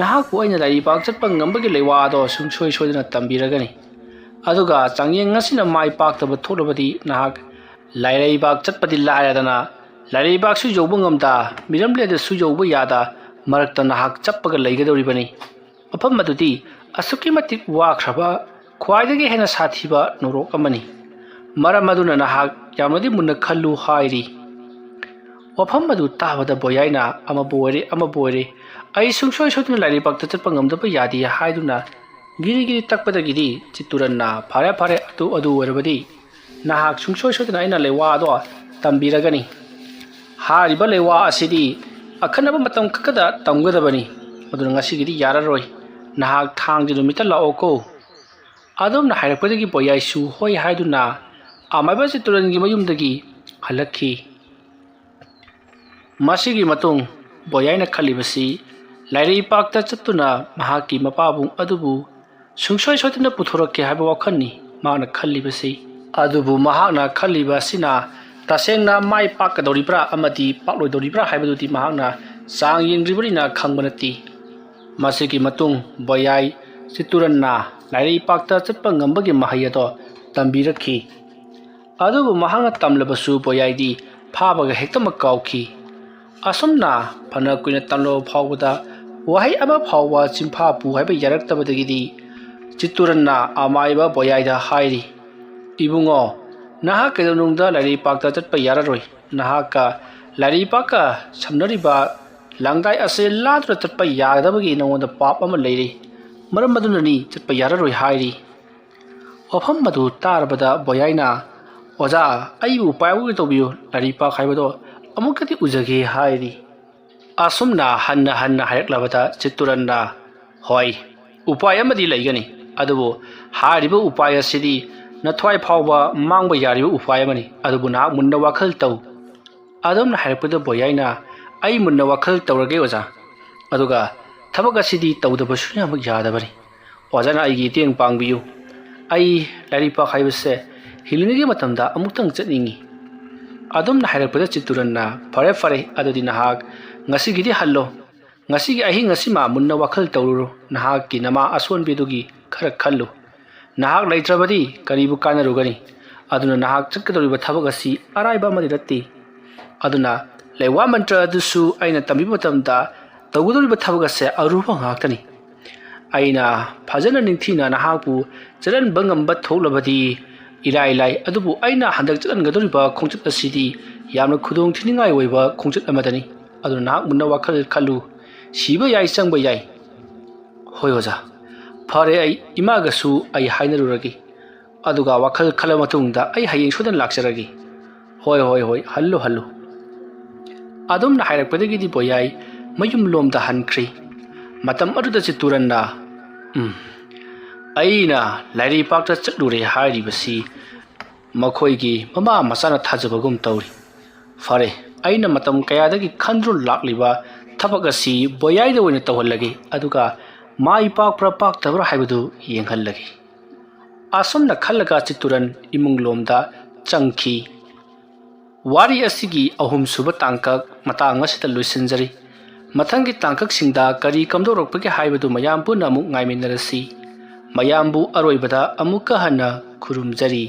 ꯅꯍꯥꯛꯄꯨ ꯑꯩꯅ ꯂꯥꯏꯔꯩꯕꯥꯛ ꯆꯠꯄ ꯉꯝꯕꯒꯤ ꯂꯩꯋꯥ ꯑꯗꯣ ꯁꯨꯡꯁꯣꯏ ꯁꯣꯏꯗꯅ ꯇꯝꯕꯤꯔꯒꯅꯤ꯫ ꯑꯗꯨꯒ ꯆꯥꯡꯌꯦꯡ ꯑꯁꯤꯅ ꯃꯥꯏ ꯄꯥꯛꯇꯕ ꯊꯣꯛꯂꯕꯗꯤ ꯅꯍꯥꯛ ꯂꯥꯏꯔꯩꯕꯥꯛ ꯆꯠꯄꯗꯤ ꯂꯥꯏꯔꯗꯅ ꯂꯥꯏꯔꯩꯕꯥꯛꯁꯨ ꯌꯧꯕ ꯉꯝꯗ ꯃꯤꯔꯝꯂꯦꯟꯗꯁꯨ ꯌꯧꯕ ꯌꯥꯗ ꯃꯔꯛꯇ ꯅꯍꯥꯛ ꯆꯞꯄꯒ ꯂꯩꯒꯗꯧꯔꯤꯕꯅꯤ꯫ ꯃꯐꯝ ꯑꯗꯨꯗꯤ ꯑꯁꯨꯛꯀꯤ ꯃꯇꯤꯛ ꯋꯥꯈ꯭ꯔꯕ, ꯈ꯭ꯋꯥꯏꯗꯒꯤ ꯍꯦꯟꯅ ꯁꯥꯊꯤꯕ ꯅꯣꯔꯣꯛ ꯑꯃꯅꯤ꯫ ꯃꯔꯝ ꯑꯗꯨꯅ ꯅꯍꯥꯛ ꯌꯥꯝꯅꯗꯤ ꯃꯨꯟꯅ ꯈꯜꯂꯨ ꯍꯥꯏꯔꯤ꯫ ꯋꯥꯐꯝ ꯑꯗꯨ ꯇꯥꯕꯗ ꯕꯣꯌꯥꯏꯅ ꯑꯃꯕꯨ ꯑꯣꯏꯔꯦ, ꯑꯃꯕꯨ ꯑꯣꯏꯔꯦ, "ꯑꯩ ꯁꯨꯡꯁꯣꯏ ꯁꯣꯏꯗꯅ ꯂꯥꯏꯔꯩꯕꯥꯛꯇ ꯆꯠꯄ ꯉꯝꯗꯕ ꯌꯥꯗꯦ" ꯍꯥꯏꯗꯨꯅ ꯒꯤꯔꯤ ꯒꯤꯔꯤ ꯇꯛꯄꯗꯒꯤꯗꯤ ꯆꯤꯠꯇꯨꯔꯟꯅ, "ꯐꯔꯦ, ꯐꯔꯦ, ꯑꯗꯨ, ꯑꯗꯨ ꯑꯣꯏꯔꯕꯗꯤ ꯅꯍꯥꯛ ꯁꯨꯡꯁꯣꯏ ꯁꯣꯏꯗꯅ ꯑꯩꯅ ꯂꯩꯋꯥ ꯑꯗꯣ ꯇꯝꯕꯤꯔꯒꯅꯤ꯫ ꯍꯥꯏꯔꯤꯕ ꯂꯩꯋꯥ ꯑꯁꯤꯗꯤ ꯑꯈꯟꯅꯕ ꯃꯇꯝ ꯈꯛꯇꯗ ꯇꯝꯒꯗꯕꯅꯤ꯫ ꯑꯗꯨꯅ ꯉꯁꯤꯒꯤꯗꯤ ꯌꯥꯔꯔꯣꯏ꯫ ꯅꯍꯥꯛ ꯊꯥꯡꯖ ꯅꯨꯃꯤꯠꯇ ꯂꯥꯛꯑꯣꯀꯣ"꯫ ꯑꯗꯨꯝꯅ ꯍꯥꯏꯔꯛꯄꯗꯒꯤ ꯕꯣꯌꯥꯏꯁꯨ ꯍꯣꯏ ꯍꯥꯏꯗꯨꯅ ꯑꯃꯥꯏꯕ ꯆꯤꯠꯇꯨꯔꯟꯒꯤ ꯃꯌꯨꯝꯗꯒꯤ ꯍꯜꯂꯛꯈꯤ꯫ ꯃꯁꯤꯒꯤ ꯃꯇꯨꯡ ꯕꯣꯌꯥꯏꯅ ꯈꯜꯂꯤꯕꯁꯤ ꯂꯥꯏꯔꯩꯄꯥꯛꯇ ꯆꯠꯇꯨꯅ ꯃꯍꯥꯛꯀꯤ ꯃꯄꯥꯕꯨꯡ ꯑꯗꯨꯕꯨ ꯁꯨꯡꯁꯣꯏ ꯁꯣꯏꯗꯅ ꯄꯨꯊꯣꯔꯛꯀꯦ ꯍꯥꯏꯕ ꯋꯥꯈꯜꯅꯤ ꯃꯍꯥꯛꯅ ꯈꯜꯂꯤꯕꯁꯤ꯫ ꯑꯗꯨꯕꯨ ꯃꯍꯥꯛꯅ ꯈꯜꯂꯤꯕ ꯑꯁꯤꯅ ꯇꯁꯦꯡꯅ ꯃꯥꯏ ꯄꯥꯛꯀꯗꯧꯔꯤꯕ꯭ꯔꯥ ꯑꯃꯗꯤ ꯄꯥꯛꯂꯣꯏꯗꯧꯔꯤꯕ꯭ꯔꯥ ꯍꯥꯏꯕꯗꯨꯗꯤ ꯃꯍꯥꯛꯅ ꯆꯥꯡ ꯌꯦꯡꯗ꯭ꯔꯤꯕꯅꯤꯅ ꯈꯪꯕ ꯅꯠꯇꯦ꯫ ꯃꯁꯤꯒꯤ ꯃꯇꯨꯡ ꯕꯣꯌꯥꯏ ꯆꯤꯠꯇꯨꯔꯟꯅ ꯂꯥꯏꯔꯩꯄꯥꯛꯇ ꯆꯠꯄ ꯉꯝꯕꯒꯤ ꯃꯍꯩ ꯑꯗꯣ ꯇꯝꯕꯤꯔꯛꯈꯤ꯫ ꯑꯗꯨꯕꯨ ꯃꯍꯥꯛꯅ ꯇꯝꯂꯕꯁꯨ ꯕꯣꯌꯥꯏꯗꯤ ꯐꯥꯕꯒ ꯍꯦꯛꯇꯃꯛ ꯀꯥꯎꯈꯤ꯫ ꯑꯁꯨꯝꯅ ꯐꯅ ꯀꯨꯏꯅ ꯇꯝꯂꯕ ꯐꯥꯎꯕꯗ ꯋꯥꯍꯩ ꯑꯃ ꯐꯥꯎꯕ ꯆꯤꯟꯐꯥ ꯄꯨ ꯍꯥꯏꯕ ꯌꯥꯔꯛꯇꯕꯗꯒꯤꯗꯤ ꯆꯤꯠꯇꯨꯔꯟꯅ ꯑꯃꯥꯏꯕ ꯕꯣꯌꯥꯏꯗ ꯍꯥꯏꯔꯤ, "ꯏꯕꯨꯡꯉꯣ, ꯅꯍꯥꯛ ꯀꯩꯗꯧꯅꯨꯡꯗ ꯂꯥꯏꯔꯩꯄꯥꯛꯇ ꯆꯠꯄ ꯌꯥꯔꯔꯣꯏ꯫ ꯅꯍꯥꯛꯀ ꯂꯥꯏꯔꯩꯄꯥꯛꯀ ꯁꯝꯅꯔꯤꯕ ꯂꯪꯗꯥꯏ ꯑꯁꯤ ꯂꯥꯟꯗꯨꯅ ꯆꯠꯄ ꯌꯥꯒꯗꯕꯒꯤ ꯅꯉꯣꯟꯗ ꯄꯥꯞ ꯑꯃ ꯂꯩꯔꯤ꯫ ꯃꯔꯝ ꯑꯗꯨꯅꯅꯤ ꯆꯠꯄ ꯌꯥꯔꯔꯣꯏ" ꯍꯥꯏꯔꯤ꯫ ꯋꯥꯐꯝ ꯑꯗꯨ ꯇꯥꯔꯕꯗ ꯕꯣꯌꯥꯏꯅ, "ꯑꯣꯖꯥ, ꯑꯩꯕꯨ ꯎꯄꯥꯏ ꯑꯃꯒꯤ ꯇꯧꯕꯤꯌꯨ, ꯂꯥꯏꯔꯩꯄꯥꯛ ꯍꯥꯏꯕꯗꯣ ꯑꯃꯨꯛꯀꯗꯤ ꯎꯖꯒꯦ" ꯍꯥꯏꯔꯤ꯫ ꯑꯁꯨꯝꯅ ꯍꯟꯅ ꯍꯟꯅ ꯍꯥꯏꯔꯛꯂꯕꯗ ꯆꯤꯠꯇꯨꯔꯟꯅ, "ꯍꯣꯏ, ꯎꯄꯥꯏ ꯑꯃꯗꯤ ꯂꯩꯒꯅꯤ꯫ ꯑꯗꯨꯕꯨ ꯍꯥꯏꯔꯤꯕ ꯎꯄꯥꯏ ꯑꯁꯤꯗꯤ ꯅꯊ꯭ꯋꯥꯏ ꯐꯥꯎꯕ ꯃꯥꯡꯕ ꯌꯥꯔꯤꯕ ꯎꯄꯥꯏ ꯑꯃꯅꯤ꯫ ꯑꯗꯨꯕꯨ ꯅꯍꯥꯛ ꯃꯨꯟꯅ ꯋꯥꯈꯜ ꯇꯧ꯫ ꯑꯗꯨꯝꯅ ꯍꯥꯏꯔꯛꯄꯗ ꯕꯣꯌꯥꯏꯅ, "ꯑꯩ ꯃꯨꯟꯅ ꯋꯥꯈꯜ ꯇꯧꯔꯒꯦ ꯑꯣꯖꯥ, ꯑꯗꯨꯒ ꯊꯕꯛ ꯑꯁꯤꯗꯤ ꯇꯧꯗꯕ ꯁꯨꯡꯌꯥꯃꯛ ꯌꯥꯗꯕꯅꯤ꯫ ꯑꯣꯖꯥꯅ ꯑꯩꯒꯤ ꯃꯇꯦꯡ ꯄꯥꯡꯕꯤꯌꯨ꯫ ꯑꯩ ꯂꯥꯏꯔꯤꯛ ꯄꯥꯛ ꯍꯥꯏꯕꯁꯦ ꯍꯤꯡꯂꯤꯉꯩꯒꯤ ꯃꯇꯝꯗ ꯑꯃꯨꯛꯇꯪ ꯆꯠꯅꯤꯡꯏ꯫" ꯑꯗꯨꯝꯅ ꯍꯥꯏꯔꯛꯄꯗ ꯆꯤꯠꯇꯨꯔꯟꯅ, "ꯐꯔꯦ ꯐꯔꯦ, ꯑꯗꯨꯗꯤ ꯅꯍꯥꯛ ꯉꯁꯤꯒꯤꯗꯤ ꯍꯜꯂꯣ꯫ ꯉꯁꯤꯒꯤ ꯑꯍꯤꯡ ꯑꯁꯤꯃ ꯃꯨꯟꯅ ꯋꯥꯈꯜ ꯇꯧꯔꯨꯔꯣ꯫ ꯅꯍꯥꯛꯀꯤ ꯅꯃꯥ ꯑꯁꯣꯟꯕꯤꯗꯨꯒꯤ ꯈꯔ ꯈꯜꯂꯨ꯫ ꯅꯍꯥꯛ ꯂꯩꯇ꯭ꯔꯕꯗꯤ ꯀꯔꯤꯕꯨ ꯀꯥꯟꯅꯔꯨꯒꯅꯤ? ꯑꯗꯨꯅ ꯅꯍꯥꯛ ꯆꯠꯀꯗꯧꯔꯤꯕ ꯊꯕꯛ ꯑꯁꯤ ꯑꯔꯥꯏꯕ ꯑꯃꯗꯤ ꯅꯠꯇꯦ꯫ ꯑꯗꯨꯅ ꯂꯩꯋꯥ ꯃꯟꯇ꯭ꯔ ꯑꯗꯨꯁꯨ ꯑꯩꯅ ꯇꯝꯕꯤꯕ ꯃꯇꯝꯗ ꯇꯧꯒꯗꯧꯔꯤꯕ ꯊꯕꯛ ꯑꯁꯦ ꯑꯔꯨꯕ ꯉꯥꯛꯇꯅꯤ꯫ ꯑꯩꯅ ꯐꯖꯅ ꯅꯤꯡꯊꯤꯅ ꯅꯍꯥꯛꯄꯨ ꯆꯠꯍꯟꯕ ꯉꯝꯕ ꯊꯣꯛꯂꯕꯗꯤ ꯏꯔꯥꯏ ꯂꯥꯏ, ꯑꯗꯨꯕꯨ ꯑꯩꯅ ꯍꯟꯗꯛ ꯆꯠꯍꯟꯒꯗꯧꯔꯤꯕ ꯈꯣꯡꯆꯠ ꯑꯁꯤꯗꯤ ꯌꯥꯝꯅ ꯈꯨꯗꯣꯡ ꯊꯤꯅꯤꯡꯉꯥꯏ ꯑꯣꯏꯕ ꯈꯣꯡꯆꯠ ꯑꯃꯗꯅꯤ꯫ ꯑꯗꯨꯅ ꯅꯍꯥꯛ ꯃꯨꯟꯅ ꯋꯥꯈꯜ ꯈꯜꯂꯨ꯫ ꯁꯤꯕ ꯌꯥꯏ, ꯆꯪꯕ ꯌꯥꯏ꯫" "ꯍꯣꯏ ꯑꯣꯖꯥ꯫ ꯐꯔꯦ, ꯑꯩ ꯏꯃꯥꯒꯁꯨ ꯑꯩ ꯍꯥꯏꯅꯔꯨꯔꯒꯦ꯫ ꯑꯗꯨꯒ ꯋꯥꯈꯜ ꯈꯜꯂ ꯃꯇꯨꯡꯗ ꯑꯩ ꯍꯌꯦꯡ ꯁꯣꯏꯗꯅ ꯂꯥꯛꯆꯔꯒꯦ꯫" "ꯍꯣꯏ, ꯍꯣꯏ, ꯍꯣꯏ, ꯍꯜꯂꯨ, ꯍꯜꯂꯨ꯫" ꯑꯗꯨꯝꯅ ꯍꯥꯏꯔꯛꯄꯗꯒꯤꯗꯤ ꯕꯣꯌꯥꯏ ꯃꯌꯨꯝ ꯂꯣꯝꯗ ꯍꯟꯈ꯭ꯔꯤ꯫ ꯃꯇꯝ ꯑꯗꯨꯗ ꯆꯤꯠꯇꯨꯔꯟꯅ, "ꯎꯝ, ꯑꯩꯅ ꯂꯥꯏꯔꯩꯄꯥꯛꯇ ꯆꯠꯂꯨꯔꯦ ꯍꯥꯏꯔꯤꯕꯁꯤ ꯃꯈꯣꯏꯒꯤ ꯃꯃꯥ ꯃꯆꯥꯅ ꯊꯥꯖꯕꯒꯨꯝ ꯇꯧꯔꯤ꯫ ꯐꯔꯦ, ꯑꯩꯅ ꯃꯇꯝ ꯀꯌꯥꯗꯒꯤ ꯈꯟꯗꯨꯅ ꯂꯥꯛꯂꯤꯕ ꯊꯕꯛ ꯑꯁꯤ ꯕꯣꯌꯥꯏꯗ ꯑꯣꯏꯅ ꯇꯧꯍꯜꯂꯒꯦ, ꯑꯗꯨꯒ ꯃꯥꯏ ꯄꯥꯛꯄ꯭ꯔꯥ ꯄꯥꯛꯇꯕ꯭ꯔꯥ ꯍꯥꯏꯕꯗꯨ ꯌꯦꯡꯍꯜꯂꯒꯦ꯫" ꯑꯁꯨꯝꯅ ꯈꯜꯂꯒ ꯆꯤꯠꯇꯨꯔꯟ ꯏꯃꯨꯡ ꯂꯣꯝꯗ ꯆꯪꯈꯤ꯫ ꯋꯥꯔꯤ ꯑꯁꯤꯒꯤ ꯑꯍꯨꯝꯁꯨꯕ ꯇꯥꯡꯀꯛ ꯃꯇꯥꯡ ꯑꯁꯤꯗ ꯂꯣꯏꯁꯤꯟꯖꯔꯤ꯫ ꯃꯊꯪꯒꯤ ꯇꯥꯡꯀꯛꯁꯤꯡꯗ ꯀꯔꯤ ꯀꯝꯗꯧꯔꯛꯄꯒꯦ ꯍꯥꯏꯕꯗꯨ ꯃꯌꯥꯝ ꯄꯨꯟꯅ ꯑꯃꯨꯛ ꯉꯥꯏꯃꯤꯟꯅꯔꯁꯤ꯫ ꯃꯌꯥꯝꯕꯨ ꯑꯔꯣꯏꯕꯗ ꯑꯃꯨꯛꯀ ꯍꯟꯅ ꯈꯨꯔꯨꯝꯖꯔꯤ꯫